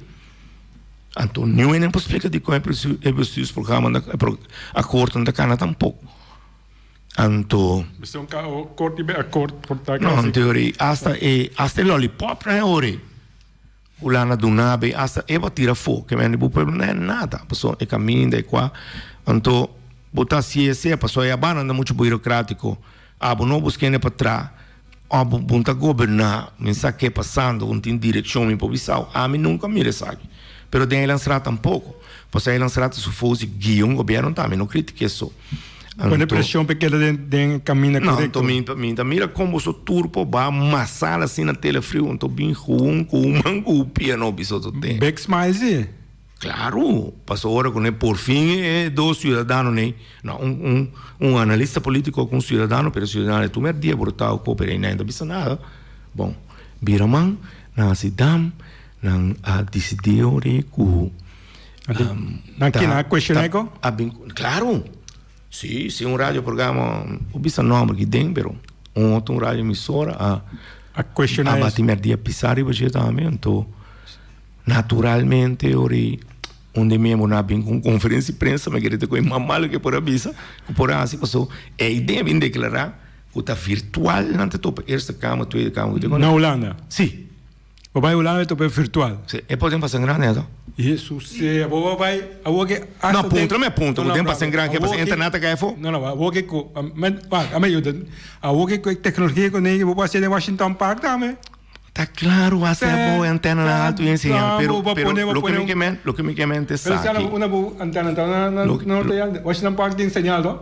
Anto niun hende por splika dikon e bestuursprogramma, e akkoordnan ta kana tampoko. Anto. Mester un ka o kort di be akort por ta No, anto ori hasta e hasta e lollipop nan e ori ku lana duna be hasta e bo a tira afó ke mende bo pueblo no e nada pasobra e kaminda e kua anto bo ta hasi esei pasobra e abana ta muchu burokratiko abo no buskende pa tra abo bo ta goberná mi sa ke pasando bo tin direkshon mi por bisao ami nunka mira esaki pero den eilandsraad tampoko pasobra eilandsraad ta su fosi guia un gobierno tambe no kritike so. Pone presion pa keda den camina corecto. No, anto mi ta mira con boso tur por ba masal asina tele friu, anto bin gewoon cu un man cu un pia no bisa otro ten. Big smile si. Claro, paso ora cu ne por fin e dos ciudadano nei, no un un analista politico cu un ciudadano, pero e ciudadano e tumer dia brotao cu pero ei no ta bisa nada, bon, bira man, nan haci dam, nan a dicidi ora cu. Nan kina a cuestiona eko? Claro! Si, si un radio programa, bo bisa nomber ki den, pero un otro un radio emisora a a cuestiona a bati merdia pisa riba dje tambe, anto naturalmente ora un di miembronan a bin cu un conferencia di prensa, mi kere ta cu e mas malo ke por a bisa, cu por a haci, pasobra e idea bin declara cu ta virtual nan ta topa Eerste Kamer, Tweede Kamer, Na Hulanda? Si. Bo bai Hulanda e topa virtual. Si, e por den pasen grandi ato. Hesus sea, bo bo bai awor ke hasta No, puntra mi puntra, ku den pasen grandi ke pasen internet ta kai afo. No, no, awor ke ku, wak, ame yuda, awor ke ku e teknologia ku nei bo por hasi den Washington Park tambe. Ta klaro, hasta e bo e antena na alto i enseña, pero, pero loke mi ke men, loke mi ke men te sa aki. Pero una bo antena ta na norte ya, Washington Park tin señal to.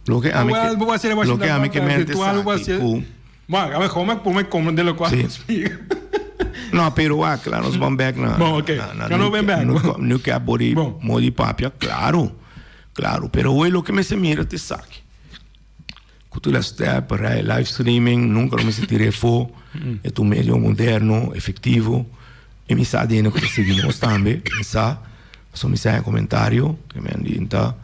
Loke ami ke, loke ami ke men te sa aki ku. Wak, a mehor me pone comprende locual Sí. mi splica. No, pero wak, laat nos ban back na... Bon, oké. Na, na, Kan nos ben back. Nu ke bori Bon. modi papia, claro. Claro, pero hoy loke mester mira te saki. Ku tur la step, rij, live streaming, nunca lo mester tira efo. E ta un medio moderno, efectivo. E mi sa dene ku ta sigui nos tambe, mi sa. Pasobra mi sa e komentario, ke men di ta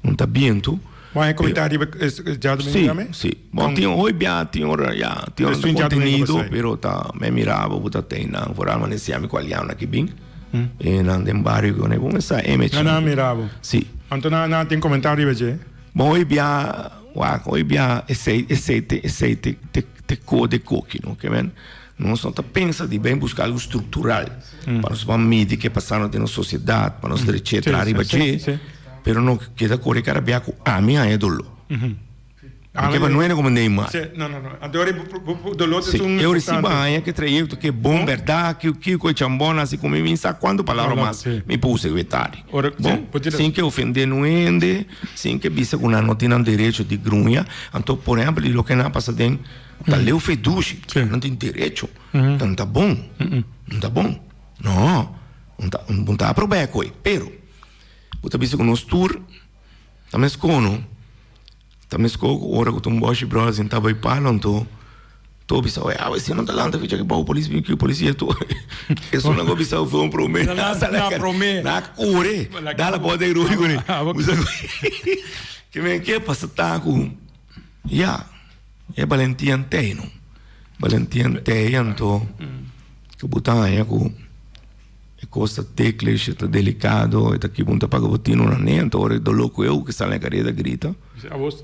un ta bientu. Bo haña komentario riba e djadumingu tambe? Si, si. Bon, tin hoy bia, tin ora, ya, tin ora ta kontenido, pero ta mi a mira bo ku ta ten nan, foral manera siami ku aliano aki bin, e nan den bario ku nan bo sa e Nan a mira bo? Si. Anto nan nan tin komentario riba dje? Bon, hoy bia, wak, hoy bia esei, esei te, esei te, te, te ko de koki, no? Ke men nos no ta pensa di ben buska algu struktural pa nos ban midi ke pasando den nos sosiedat, pa nos dreche tra riba dje, pero no keda kore kada bia ku ami haña doló. Ami ke no komo Neymar. Sí, no, no, no. Anto ora bo doló ta esun importante. Ora si bo haña ke trayekto ke bon bèrdat, ke kiko e chambon hasi ku mi, mi sa kuantu palabra mas mi por usa wetari. Bon, sin ke ofendé nun hende, sin ke bisa ku nan no tin nan derecho di gruña. Anto, por ehèmpel, di loke nan a pasa den ta leu fe dushi, nan tin derecho, nan ta bon, nan ta bon. No, un ta aprobá e koe, pero bo ta bisa ku nos tur ta meskó no. Ta meskó ku ora ku ta un bòshi bròder sin ta bai palo anto tur a bisa oe awe si no ta lanta ficha ki bou polis bin ki polis yetu esun nan ku a bisa fu un promé Na promé na kore dal a bòt den rui kuné ke men ke pasa ta ku ya e balentia ntei no balentia ntei anto ku bo ta haña ku. E kos ta teklish, e ta delikado, e ta kiba un ta paga bo tino na ne, anto ora e doló ku eu ke sali na kareda grita,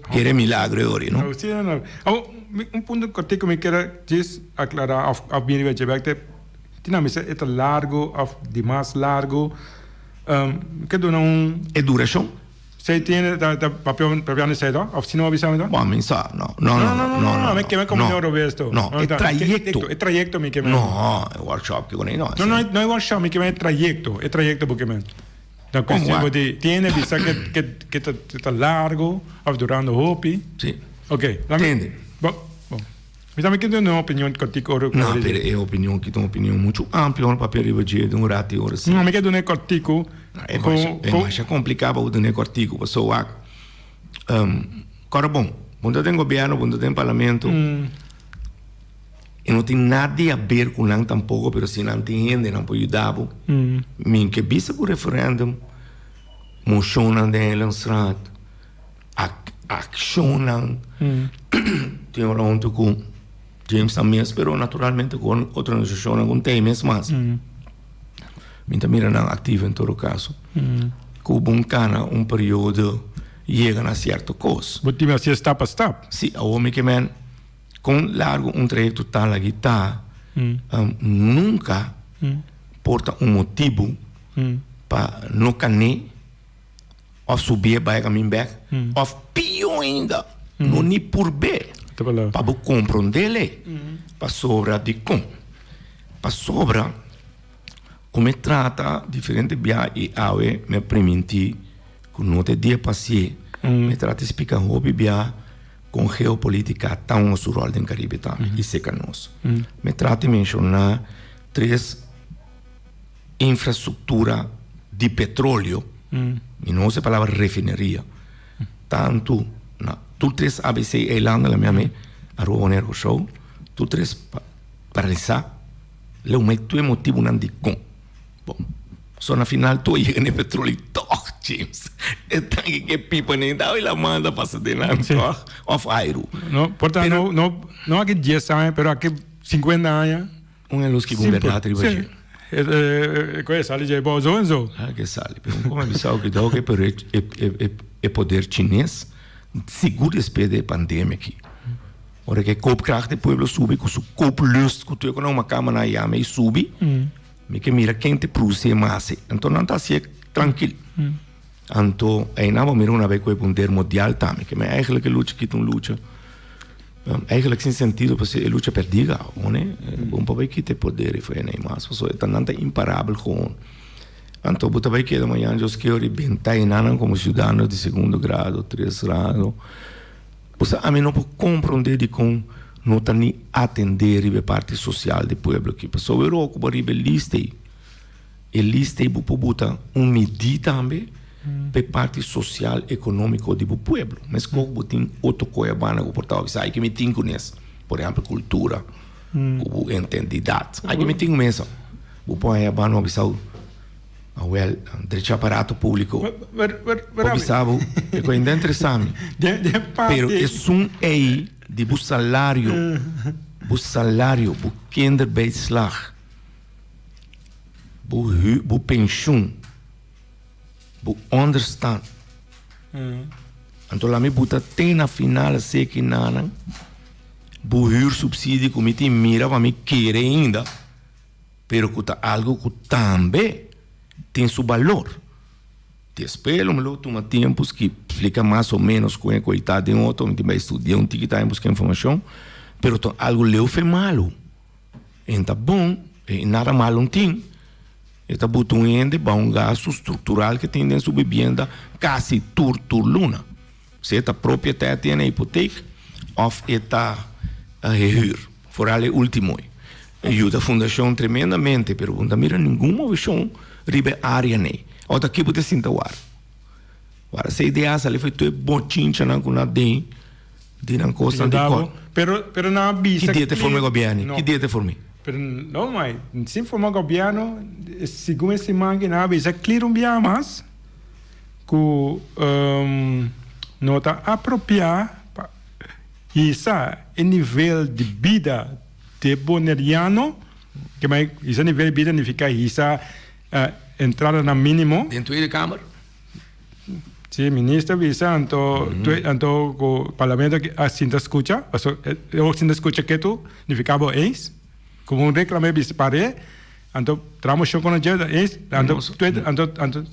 kere milagro e ora, no? Sí, no, no. Awor, un punto kòrtiku mi kier a djis aklará òf òf bini riba dje bèk te, tin nan bisa e ta largu òf dimas largu, mi ke duna un. E durashon? Sei tiene ta ta papia papiando esei to? Of si no bisa mi to? Bon, mi sa, no. No, no, no, no, no. Mi keme como no robes to. No, e trayecto. E trayecto mi keme. No, e workshop ki kone no. No, no, no e workshop mi keme e trayecto, e trayecto bo keme. Da cuestion bo di tiene bisa ke ke ke ta ta largo of durando hopi. Si. Ok. Tende. Bo, bo. Mi tambe ke duna un opinion kortiku ora. No, pero e opinion ki ta un opinion muchu amplio ora papia riba dje den un ratu i ora si. No, mi ke duna e kortiku. E masha kompliká pa bo duna e kortiku pasobra wak kòrda bon, bo no ta den gobièrnu, bo no ta den parlamento i no tin nada di haber ku nan tampoko pero si nan tin hende nan por yuda bo. Mi ke bisa ku referèndum, moshonnan den Eilandsraad. Akshonnan tin ora huntu ku James nan mes pero naturalmente ku otro organisashonnan ku tei mes mas. Mi ta mira nan aktivo en todo kaso. Ku bon kana un periodo yega na sierto kos. Bo tin hasié stap pa stap. Si, awor mi ke men kon largu un trayekto ta lagi ta nunka por ta un motibu pa no kané. Of subié bai kamin bek, of pió ainda, no ni purb'é pa bo komprondé Pasobra dikon? Pasobra ku mi trata diferente bia i awe mi a primintí ku no ta e dia pasié, mi trata di splika hopi bia kon geopolítika ta hunga su ròl den Karibe tambe i seka nos. Mi trata di menshoná tres. Infrastruktura di petroleo, mi no usa e palabra refineria, tantu na tur tres ABC eilanden la mi a mi, Aruba, Bonaire, Kòrsou, tur tres paralisá, leu mei tur e motibunan dikon. Bon, so na final tur a yega na e petroleo tòg, James, e tanki ku e pipa nen ta la manda pasa den nan tòg, òf airu. No, por ta no, no aki dies aña, pero aki sinkuenta aña. Un e lus ki bon berdad riba dje. E koe sali dje bo zo en zo. Ah ke sali. Pero un kome bisa oki dou ke pero e poder chines sigur despues di e pandemia aki. Ora ke koopkracht di pueblo subi ku su kooplust ku tur e ku nan kama nan yama i subi mi ke mira ken te produsi e mas ei. Anto nan ta hasié trankil. Anto einan bo mira una bes ku e poder mundial tambe ke men eigenlijk e lucha aki ta un lucha. Eigenlijk sin sentido pasobra e lucha perdí gau, ne? Bon pa bai kita e poder i fo'i nei mas pasobra e ta nan ta imparabel gewoon. Anto bo ta bai keda mañana Dios kere benta e nannan komo siudadano di segundo grado, tres grado. Bo sa ami no por komprondé dikon no ta ni atendé riba e parti sosial di pueblo aki. Pasobra e roko bo riba e lista ei. E lista ei bo por buta un midí tambe pa e parti sosial ekonómiko di bo pueblo. Meskos ku bo tin otro koe a banda ku por ta bisa ai ke mi tin kunes, por ehèmpel kultura ku bo entendidat. Ai ke mi tin mesa. Bo por haña banda bo bisa. Awel, drecha aparato públiko. Por bisa bo, e ku ainda interesá mi. Pero esun ei di bo salario, bo salario, bo kinderbijslag, bo hu, bo penshun, bo onderstand. Anto laat mi buta te na final eseki nanan, bo huursubsidie ku mi tin mira pa mi kere ainda. Pero ku ta algu ku tambe tin su balor. Despues lo mi lo tuma tempu ski splika mas o menos kon e koitá den otro, mi tin bai studia un tiki tambe buska informashon, pero ta algu leu fe malu. E ta bon, e nada malu no tin. E ta buta un hende ba un gastu struktural ke tin den su bibienda kasi tur tur luna. Si e ta propietario tiene hipotek of e ta huur, vooral e ultimo ei. E yuda fundacion tremendamente pero bo no ta mira ningun movecion riba e area nei. Ota ta ki bo ta sinta wara? Wara CDA sali fo'i tur e bochinchanan ku nan den di nan kosnan di kòrt. Pero pero nan a bisa Ki dia ta forma e gobièrnu? Ki dia ta forma? Pero no mai, sin forma gobièrnu segun e siman ki nan a bisa klir un bia mas. Ku no ta apropiá pa hisa e nivel di bida di e boneriano, ke mai hisa nivel di bida nifiká hisa entradanan mínimo. Den Tweede Kamer? Sí, minister bisa anto anto ku parlamento a sinta skucha, pasobra e sinta skucha ketu nifiká bo eens. Como un reclame bisa pare, anto traha mocion con dje eens, anto tweede, anto, anto,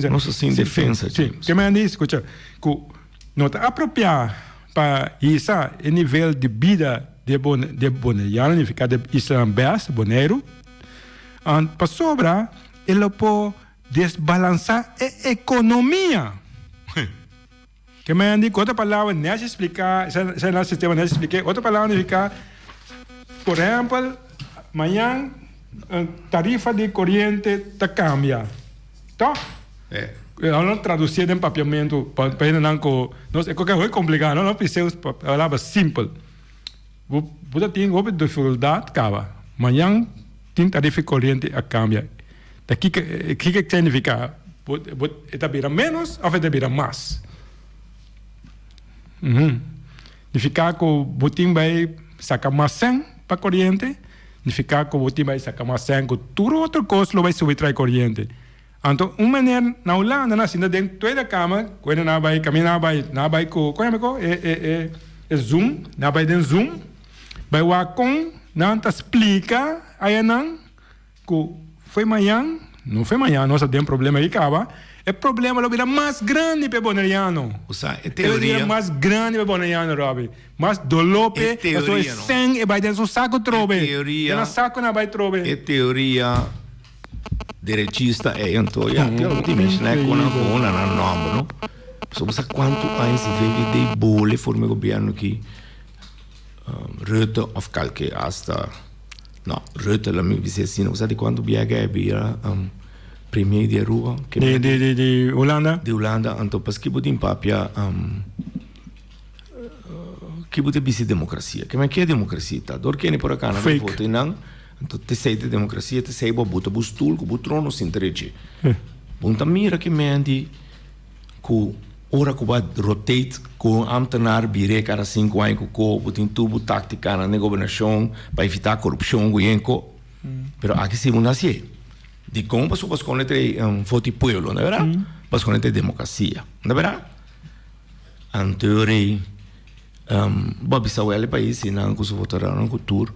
Nos ta sin defensa, Sí, ke men di, scucha, cu no ta apropia pa hisa e nivel di bida di e di e boneriano, nifica di islanan bes, Boneiru, pasobra e lo por desbalansa e economia. Ke men di ku otro palabra nèchi spliká, esei nan sistema nèchi spliká, otro palabra nifiká, por ehèmpel, mañan tarifa di koriente ta kambia, tòg? Nan lo tradusié den papiamentu pa hendenan ku nos e koke hopi kompliká, no? Nos bis'é palabra simpel. Bo bo ta tin hopi difikultat kaba. Mañan tin tarifa di koriente a kambia. Ta kiko kiko e significa? Bo bo e ta bira menos of e ta bira mas? Uhum. Nifica ku bo tin bai saka mas sen pa koriente, nifica ku bo tin bai saka mas sen ku tur otro kos lo bai subi trai koriente. Anto un meneer na Hulanda nan sinta den Tweede Kamer ku hende nan a bai kaminda nan a bai nan a bai ku kon yama e e e e zoom nan a bai den zoom bai wak kon nan ta splika ayanan. Ku foi mañan, no foi mañan, nos a den problema aki kaba, e problema lo bira mas grandi pa e boneriano. Usa e teoria. E lo bira mas grandi pa e boneriano, Robby. Mas doló p'e, pasobra e sèn e bai den su saku trobe. E teoria. Den nan saku nan a bai trobe. E teoria derechista ei anto, ya, tin algu tin menshoná e konan gewoon na nan nòmber, no? Pasobra bo sa kuantu aña si VVD bole forma e gobièrnu aki, Rutte òf kalke asta. No, Rutte la mi bisa asina. Bo sa di cuanto biaha ke a bira premier di Aruba? Di, di, di, di Hulanda? Di Hulanda. Anto paski bo tin papia ki bo ta bisa democracia? Ke men ke democracia ta? Dor kende por a cana den voto einan, anto tesey ta democracia, tesey bo a buta bo stoel ku bo trono sinta rechi. Bo no ta mira ke men di. Ku ora ku bo a rotate ku un ambtenaar bira kada sinku aña ku ko bo tin tur bo táktikanan den gobernashon pa evitá korupshon ku yen ko. Pero aki si bo no hasié. Dikon? Pasobra bo skonde ta e vot di pueblo, no ta bèrdat? Bo skonde ta e demokrasia, no ta bèrdat? Anto rei bo a bisa wèl e pais si nan ku su votonan ku tur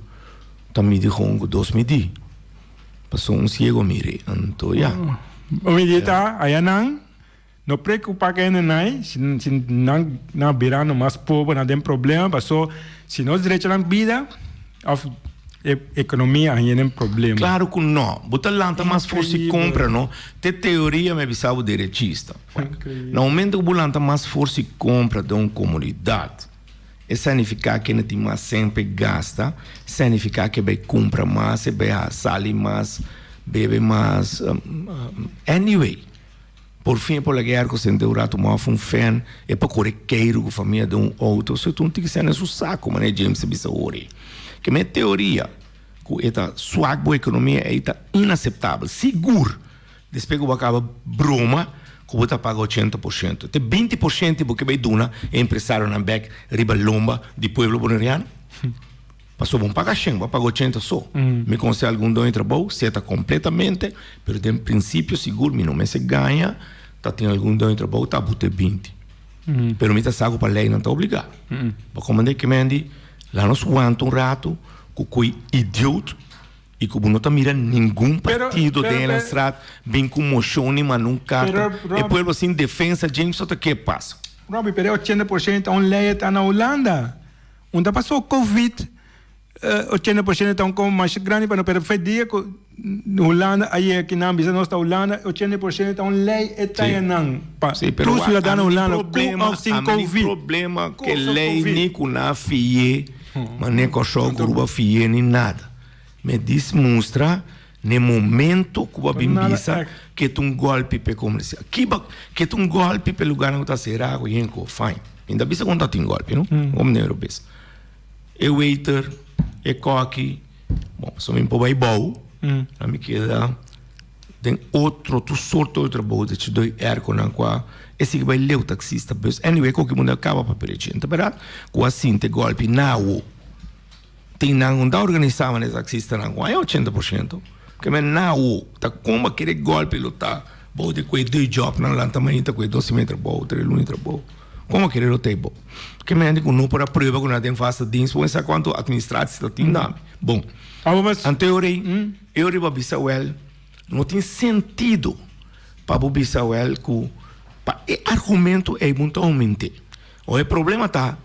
ta midi kon ku dos midí. Pasobra un siego mire, anto ya. Bo midi ta ayanan. No preocupa cu hende nai, si nan na birando mas pober, nan den problema, paso si nos drecha nan bida of e economia a yena den problema. Claro cu no. Bo ta lanta mas forsa y compra, no? Te teoria mi a bisa bo derechista. Na momento cu bo lanta mas forsa y compra den un comunidad, e significa cu e tin mas cen pa e gasta, significa cu e bay cumpra mas, e bay sali mas, bebe mas, anyway. Por fin e por laga e airco sende un rato mof un fan e por core keiru cu famia den un auto so e ta un tiki sende su saco manera James a bisa ori. Ke men e teoria cu e ta swak bo economia ey ta inaceptabel sigur. Despues ku bo a kaba broma ku bo ta paga 80%. Te 20% bo ke bai duna e empresarionan bek riba lomba di pueblo boneriano? Pasobra bo no paga shen, bo a paga 80 so. Mi konosé algun doño di trabou, seta kompletamente, pero den prinsipio sigur mi no mester gaña ta tin algun doño di trabou ta bute 20. Pero mi ta sa ku pa lei nan ta obligá. Bo komand'é ke men di, laga nos wanta un ratu ku koi idioot i ku bo no ta mira ningun partido den e straat bin ku moshon ni manda un karta. E pueblo sin defensa, James, ta ke pasa? Robbie, pero e 80% ta un lei e ta na Hulanda. Un ta pasó covid 80% ta un komo masha grandi pa no pero fe dia ku Hulanda a yega kinan bisa nos ta Hulanda 80% ta un lei e ta nan pa tur siudadano Hulanda ku òf sin covid. Problema ke lei ni ku nan a fi'é mane Kòrsou ku Aruba fi'é ni nada. Me dis mustra n'e momento ku bo a bin bisa ke ta un gòlpi p'e komersial. Kiba ke ta un gòlpi p'e lugarnan ku ta será ku yen ku fine. Mi ta bisa ku no ta tin gòlpi no, komo den robes. E waiter, e kòki, bon pasobra mi por bai bou, a mi keda den otro tur sorto di trabou, de hecho doi airconan ku a e sigui bai leu, taxista, bus, anyway koki mundu a kaba pa perechi. Ta bèrdat ku a sinti e gòlpi nawo. Tin nan un ta organisa manera e taxistanan ku haña 80%. Ke men nawo ta komba kere golpe lo ta bou di ku e dui job nan lanta mainta ku e dos i mei trabou tres luna trabou. Komo kere lo ta e bou? Ke men di ku no por a prueba ku nan den vaste dienst bo sa kuantu administratie ta tin tambe. Bon. Anto e ora ei e ora ei bo a bisa wèl no tin sentido pa bo bisa wèl ku pa e argumento ei bo no ta aument'é. O e problema ta.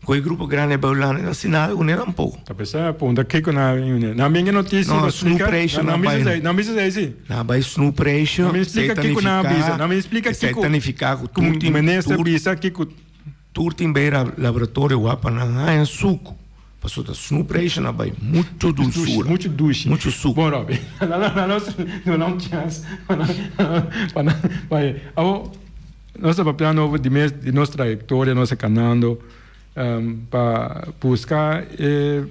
Ku e grupo grandi e Babilania no hasi nada kuné tampoko. Ta p'esei a punta kiko nan a bini. Nan bin e notisia No, pa splika. snoepreisje Nan nan bisa bai. esei, nan bisa esei si. Nan bai snoepreisje. Nan bin splika kiko nan a bisa. Nan bin splika Esei kiko ta nifiká ku ku tur tin minister tur bisa kiko. tur tin bai laboratorio wak pa nan haña suku. Pasobra ta snoepreisje nan bai muchu dulsura. Muchu dushi. Muchu suku. Bon Robby, nan nan nos duna un chèns pa nan pa nan bai. Awor. Nos ta papiando over di mes di nos trayectoria, nos a canando pa busca e,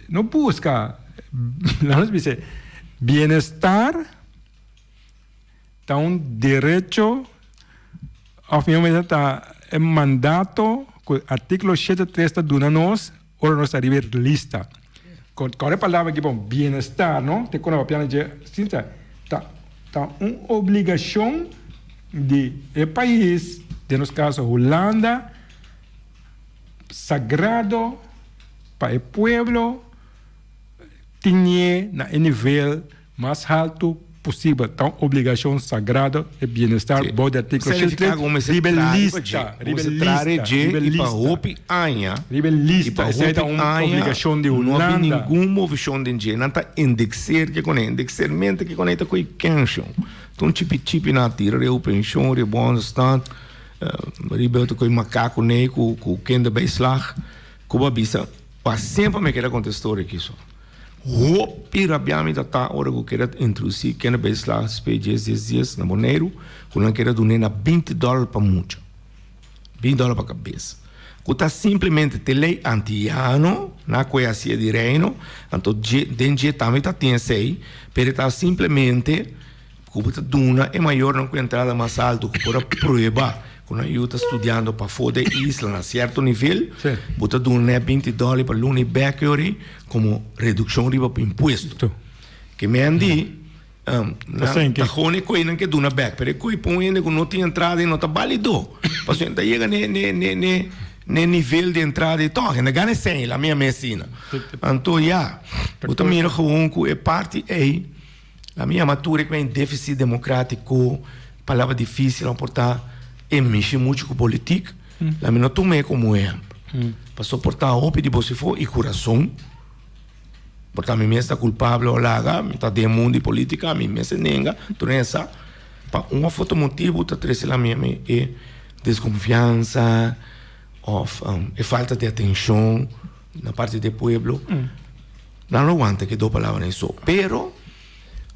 no busca, laat nos bisa bienestar ta un derecho of mihor bisa ta e mandato cu articulo shete tres ta duna nos ora nos ta riba e lista. Kòrda e palabra aki bon, bienestar, no? Te kona papiando dje, sinta, ta ta un obligashon di e pais, den nos kaso Hulanda, sagrado pa e pueblo tin'é na e nivel Mas haltu posibel ta un obligashon sagrado e bienestar bou di artíkulo 103 riba e lista, riba e lista, riba e lista, hopi aña, riba e lista, esei ta un obligashon di Hulanda. No a bin ningun movishon den dje, nan ta indexeer ke kone, indexeermente ke kone ta koe kenshon. Ta un chipi chipi nan a tira riba penshon, riba onderstand, riba ta koe makaku nei ku ku kinderbijslag, ku bo a bisa, pa semper mi keda konta e story aki so. Hopi rabia mi ta ta ora ku keda introdusi kinderbijslag spe dies dies dies na Boneiru ku nan keda dun'é na 20 dòler pa mucha, 20 dòler pa kabes. Ku ta simplemente te lei antiano na ku e hasié di Reino, anto dje den dje tambe ta tin esei, pero e ta simplemente ku bo ta duna e mayornan ku entrada mas alto ku por a prueba ku nan yu ta studiando pafó de isla na sierto nivel, bo ta duna nan e 20 dòler pa luna i bèk yori komo redukshon riba impuesto. Ke men di, nan ta hone koe nan ke duna bèk, pero e koe pa un hende ku no tin entrada i no ta balido, pasobra e ta yega ne ne ne ne ne nivel di entrada i tòg, e na gana e sèn, la mi a mes asina. Anto ya, bo ta mira gewoon ku e parti ei. La mi yama tur e ku e deficit democratico, palabra dificil a por ta e mishi mucho ku politik, la mi no tuma e komo ehempel. Pasobra por ta hopi di bo si for i ku rason, por ta mi mes ta kulpabel o laga, mi ta den mundu di politica, mi mes e nenga, tur hende sa, pa un of otro motibu ta trese la mi e deskonfiansa of e falta di atenshon na parti di e pueblo. Nan lo wanta ki do palabranan so, pero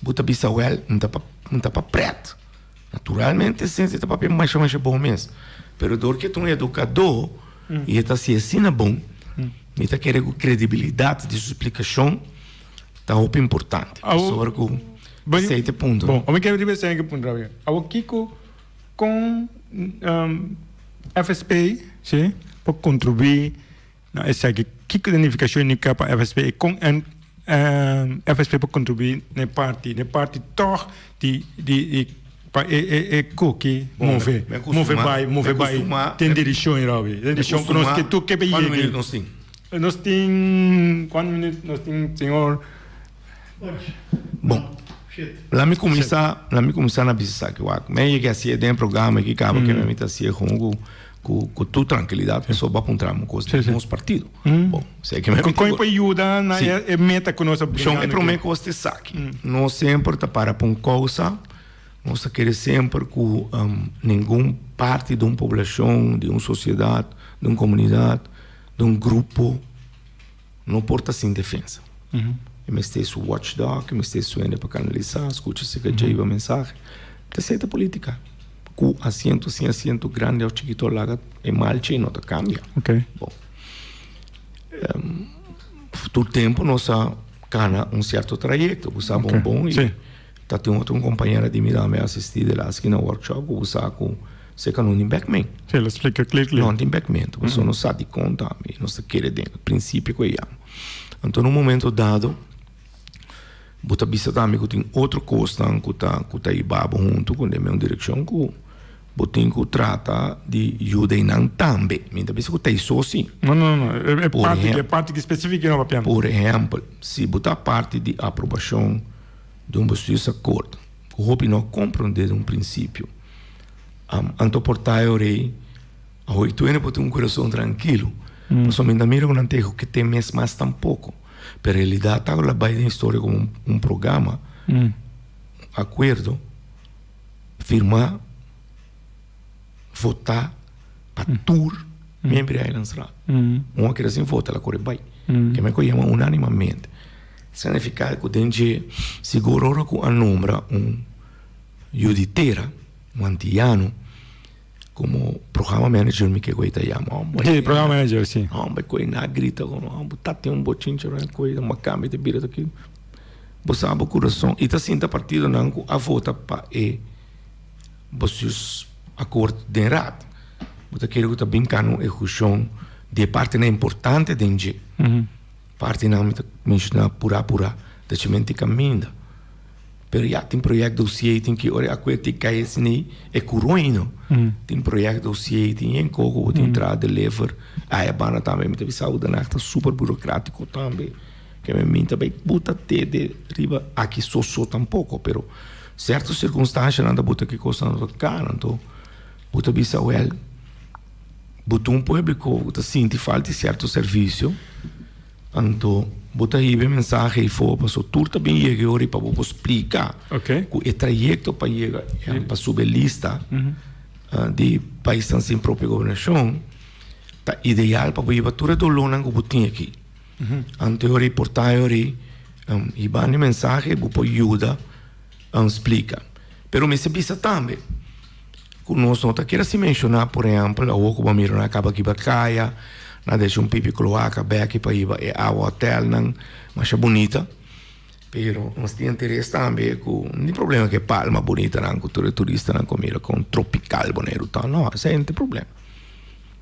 bo ta bisa wel, N ta pa, N ta pa pret. Naturalmente sensi ta papia masha masha bon mes, pero dor ke ta un edukadó i e ta hasi asina bon, mi ta kere ku kredibilidat di su splikashon ta hopi importante. Pasobra ku. Esei ta e punto. Bon, mi ke riba esei ke punto Rabia. Awor kiko kon FSP, si, por kontribuí na esaki? Kiko ta nifikashon di nifiká pa FSP i kon FSP por kontribuí na e parti, na e parti tòg di di pa e e e koki move, move bai, move bai den direkshon, Rabia, den direkshon ku nos ke tur ke yega. Kuantu minüt nos tin? Nos tin, kuantu minüt nos tin, señor? Bon, la mi kuminsá, la mi kuminsá na bisa esaki wak. Mi a yega hasié den e programa aki kaba ke mi ta hasié kon ku ku ku tur trankilidat pasobra bo a puntra mi un kos di nos partido. Bon, esei ke mi Kon kon e por yuda na e meta ku nos a bringa Shon, e promé kos ta esaki, nos semper ta para pa un kousa, nos ta kere semper ku ningun parti di un poblashon, di un sosiedat, di un komunidat, di un grupo, No por ta sin defensa. E mester su watchdog, e mester su hende pa kanalisá, skucha si ka djeiba mensahe. Ta esei ta polítika. Ku asiento, sin asiento, grandi òf chikito laga e malchi e no ta kambia. Bon. Tur tempu nos a kana un sierto trayekto. Bo sa bon bon i ta tin otro un kompañera di mi tambe a asistí de las ki na workshop ku bo sa ku Seca no tin bek men. Sí, lo splica clear clear. No tin bek men, pasobra nos sa dikon tambe, nos ta kere den e principio ku e yama. Anto na un momento dado bo ta bisa tambe ku tin otro kosnan ku ta ku ta hiba bo huntu ku den un direkshon ku bo tin ku trata di yuda einan tambe. Mi ta bisa ku ta eiso si. No, no, no, e parti e parti ki specifico no papia. Por ehempel, si bo ta parti di aprobashon di un bestuursakkoord ku hopi no a komprondé den un prinsipio. Anto por ta e orei, awor tu hende por tin un kurason trankilo. Pasobra mi ta mira ku nan ta ku te mes mas tampoko. Pero realidat ta ku la bai den historia komo un programa, un akuerdo firmá, votá pa tur miembro di Eilandsraad. Un a keda sin vota, el a kore bai. Ke men ku yama unánimamente. Signifiká ku den dje sigur ora ku a nombra un Yu di tera, un antiyano, komo programa manager mi ke ku e ta yama. Hombre, Sí, programa manager, sí. Hombre, ku e na grita komo, hombre, ta tin un bochincha ora ku e ta kambia ta bira ta ki. Bo sa bo kurason. I ta sinta partidonan ku a vota pa e bestuursakkoord den raad. Bo ta kere ku ta bin kana un ehekushon di e partinan importante den dje. Partinan mi ta menshona pura pura, ta chimenti kaminda. Pero ya tin project dossier tin ki ora acuer tin kai esini e curoino. Tin project dossier tin yen coco bo tin traha deliver. Aya banda tambe mi ta bisa bo Den Haag ta super burocratico tambe. Ke mi mi ta bay buta te de riba aki so so tampoco pero cierto circunstancianan ta buta ki cosnan no ta cana anto bo ta bisa wel bo ta un pueblico bo ta sinti falta di cierto servicio. Anto bo ta hiba e mensahe ei for paso tur ta bin yega e ora ei pa bo por splika ku e trayekto pa yega pa subi e lista di paisnan sin propio gobernashon ta ideal pa bo hiba tur e dolónan ku bo tin aki. Anto e ora ei por ta e ora ei hibando e mensahe bo por yuda splika. Pero mester bisa tambe. Ku nos no ta kere si menshoná, por ehèmpel, awor ku bo a mira nan a kaba kiba kaya, nan a deshi un pipi kloaka bèki pa hiba e awa hotèlnan, masha bunita. Pero nos tin interes tambe ku no tin problema ku e palma bunitanan ku tur e turistanan ku mira kon tropikal Boneiru ta. No, esei no tin problema.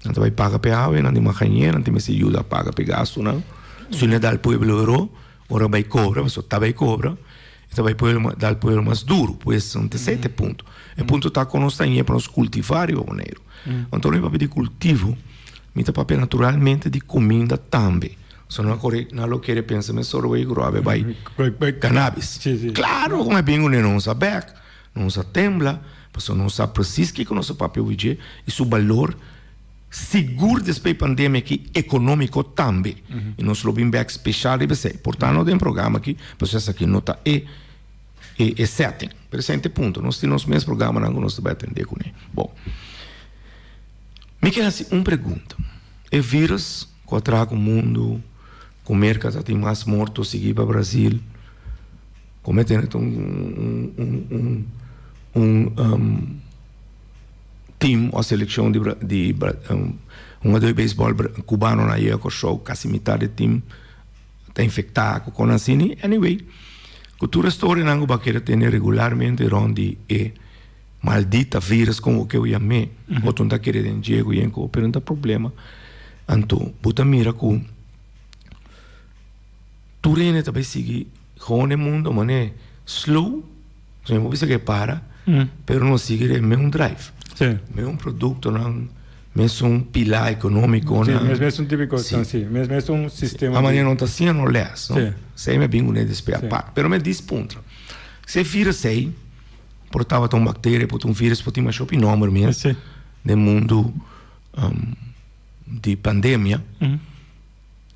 Nan ta bai paga pa e awa i nan tin mahañé, nan tin mester yuda paga pa e gastunan. Si no e dal pueblo oro, Ora bai cobra, pasobra ta bai cobra, e ta bai pueblo dal pueblo mas duro. Pues no ta esei ta e punto. E punto ta con nos ta ñe pa nos cultiva riba Boneiru. Anto ora mi papia di cultivo, mi ta papia naturalmente di cuminda tambe. So no a core, no a lo kere pensa mesora wey cu robe bai cannabis. Claro cu mi a bin cune, no sa bek, no sa tembla, pasobra no sa precies kico nos a papia obi dje y su balor. Sigur despues e pandemia aki economico tambe. Y nos lo bin bek special riba esey. Por ta no den programa aki, pasobra esaki no ta e e setting. Pero esey ta e punto. Nos tin nos mes programanan cu nos ta bay atende cune. Bon. Mi ke haci un pregunta. E virus cu a traha cu mundo, cu Merca ta tin mas morto sigui pa Brasil, como e tene ta un un un un. Team o seleccion di di hungador di beisbol cubano nan yega Corsou casi mitad di team ta infecta cu con asini anyway. Ku tur e storianan ku bo a kere tene regularmente rond di e maldita virus kon bo ke yam'é, otro no ta kere den dje ku yen ku, pero no ta problema. Anto bo ta mira ku tur hende ta bai sigui gewoon e mundo manera slow, pasobra bo bisa ke para, pero nos sigui den mesun drive, mesun produktonan. Mesun pilá ekonómikonan. Sí, mesun tipo di kosnan, sí. Mesun sistema. A manera no ta siña no lès, no? Esei mi a bin kuné despues apart. Pero mi a dis puntra. Si e vírus ei por tabata un bakteria, por ta un vírus, por tin masha hopi nòmber mes den mundu di pandemia.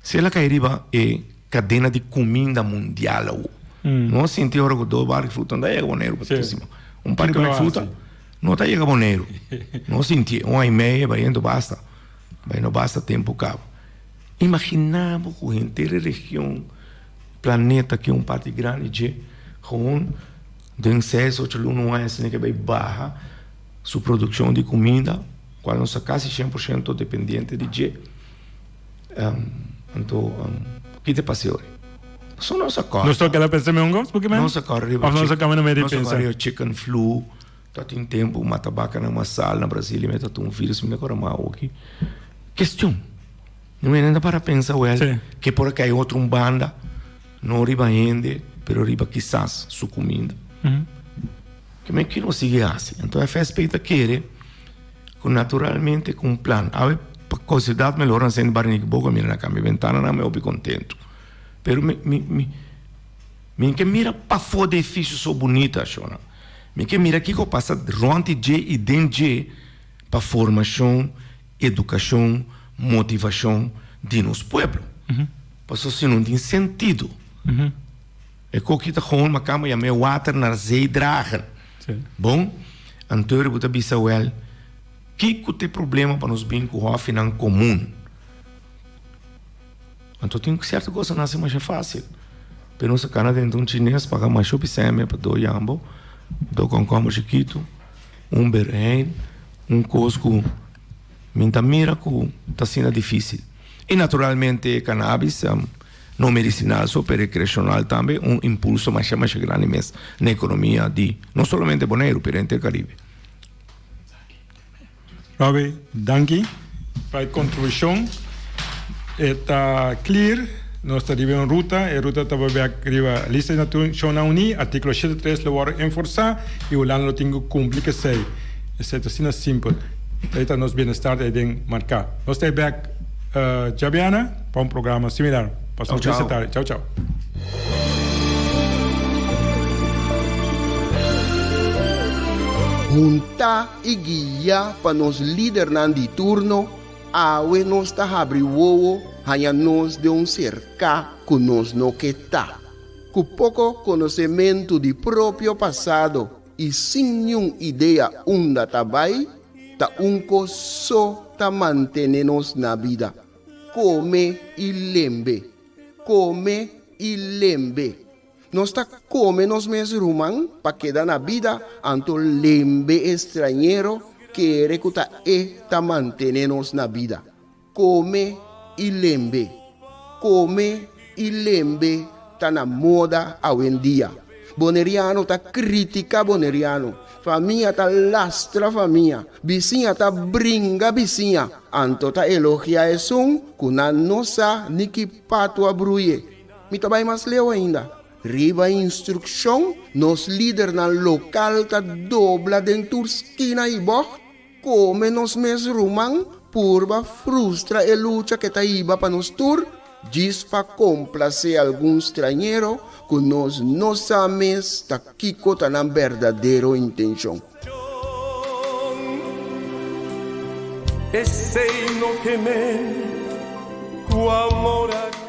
Si el a kai riba e kadena di kuminda mundial awo. No a sinti ora ku dos barki fruta no ta yega Boneiru patusima. Un par di barki fruta no ta yega Boneiru. No a sinti un aña i medio bayendo basta. Bayendo basta tempu kaba. Imagina bo ku henter e region, planeta ki un parti grandi dje, gewoon den seis ocho luna un aña asina ke bai baha su produkshon di kuminda, kual nos ta kasi 100% dependiente di dje. Anto, ki te pasa ori? So nos a kòrda. Nos ta keda pensa meun kos, porque men? Nos a kòrda riba. Of nos a kaba na medio di pensa? Nos a kòrda riba chicken flu. Ta tin tempu mata bakanan masal na Brasil i meta un virus mi no kòrda mas awoki. Kestion. No men ta para pensa wèl ke por a kai otro un banda, no riba hende, pero riba kisas su kuminda. Ke men ki nos sigui hasi? Anto FSP ta kere. Ku naturalmente ku un plan. Awe pa kosidat mi lora na Barnique Boca mira na kambia bentananan mi hopi kontentu. Pero mi mi mi mi ke mira pafó di edifisio so bunita ashona. Mi ke mira kiko pasa rònt di dje i den dje pa formashon, edukashon, motivashon di nos pueblo. Pasobra si no tin sentido. E koki ta gewoon makamba yam'é water naar zee dragen. Bon, anto bo ta bisa wèl, kiko ta e problema pa nos bin ku hòfinan komun? Anto tin sierto kosnan hasi masha fásil. Pero nos a kana dentro un chines paga masha hopi sèmia pa do yambo, do kònkòmber chikitu, un berhèin, un kos ku mi ta mira ku ta asina difísil. I naturalmente kanabis. No medicinal so, pero recreacional tambe, un impulso masha masha grandi mes na economia di no solamente Boneiru, pero henter Caribe. Robbie, danki pa e contribucion. E ta clear, nos ta riba un ruta, e ruta ta bai bek riba lista di Nacionnan Uní, articulo 73 lo worde enforsa y Hulanda lo tin cu cumpli cu esey. Esey ta asina simpel. Esey ta nos bienestar ta den marca. Nos ta bek djabiana pa un programa similar. Pasa un feliz tarde. Chao chao. Huntá i guiá pa nos lidernan di turno, awe nos ta habri wowo haña nos den un serká ku nos no ke ta. Ku poko konosementu di propio pasado i sin niun idea unda ta bai, ta un kos so ta mantene nos na bida, kome i lembe, kome i lembe. Nos ta kome nos mes ruman pa keda na bida, anto lembe e strañero kere ku ta e ta mantene nos na bida. Kome i lembe. Kome i lembe ta na moda awendia. Boneriano ta kritika boneriano. Famia ta lastra famia. Bisiña ta bringa bisiña. Anto ta elogia esun ku nan no sa ni ki patu a bruye. Mi ta bai mas leu ainda. Riba instrukshon, nos lidernan lokal ta dobla den tur skina i bògt. Kome nos mes ruman purba frustra e lucha ke ta hiba pa nos tur, djis pa komplasé algun strañero ku nos no sa mes ta kiko ta nan berdadero intenshon. Esei no ke men ku amor a.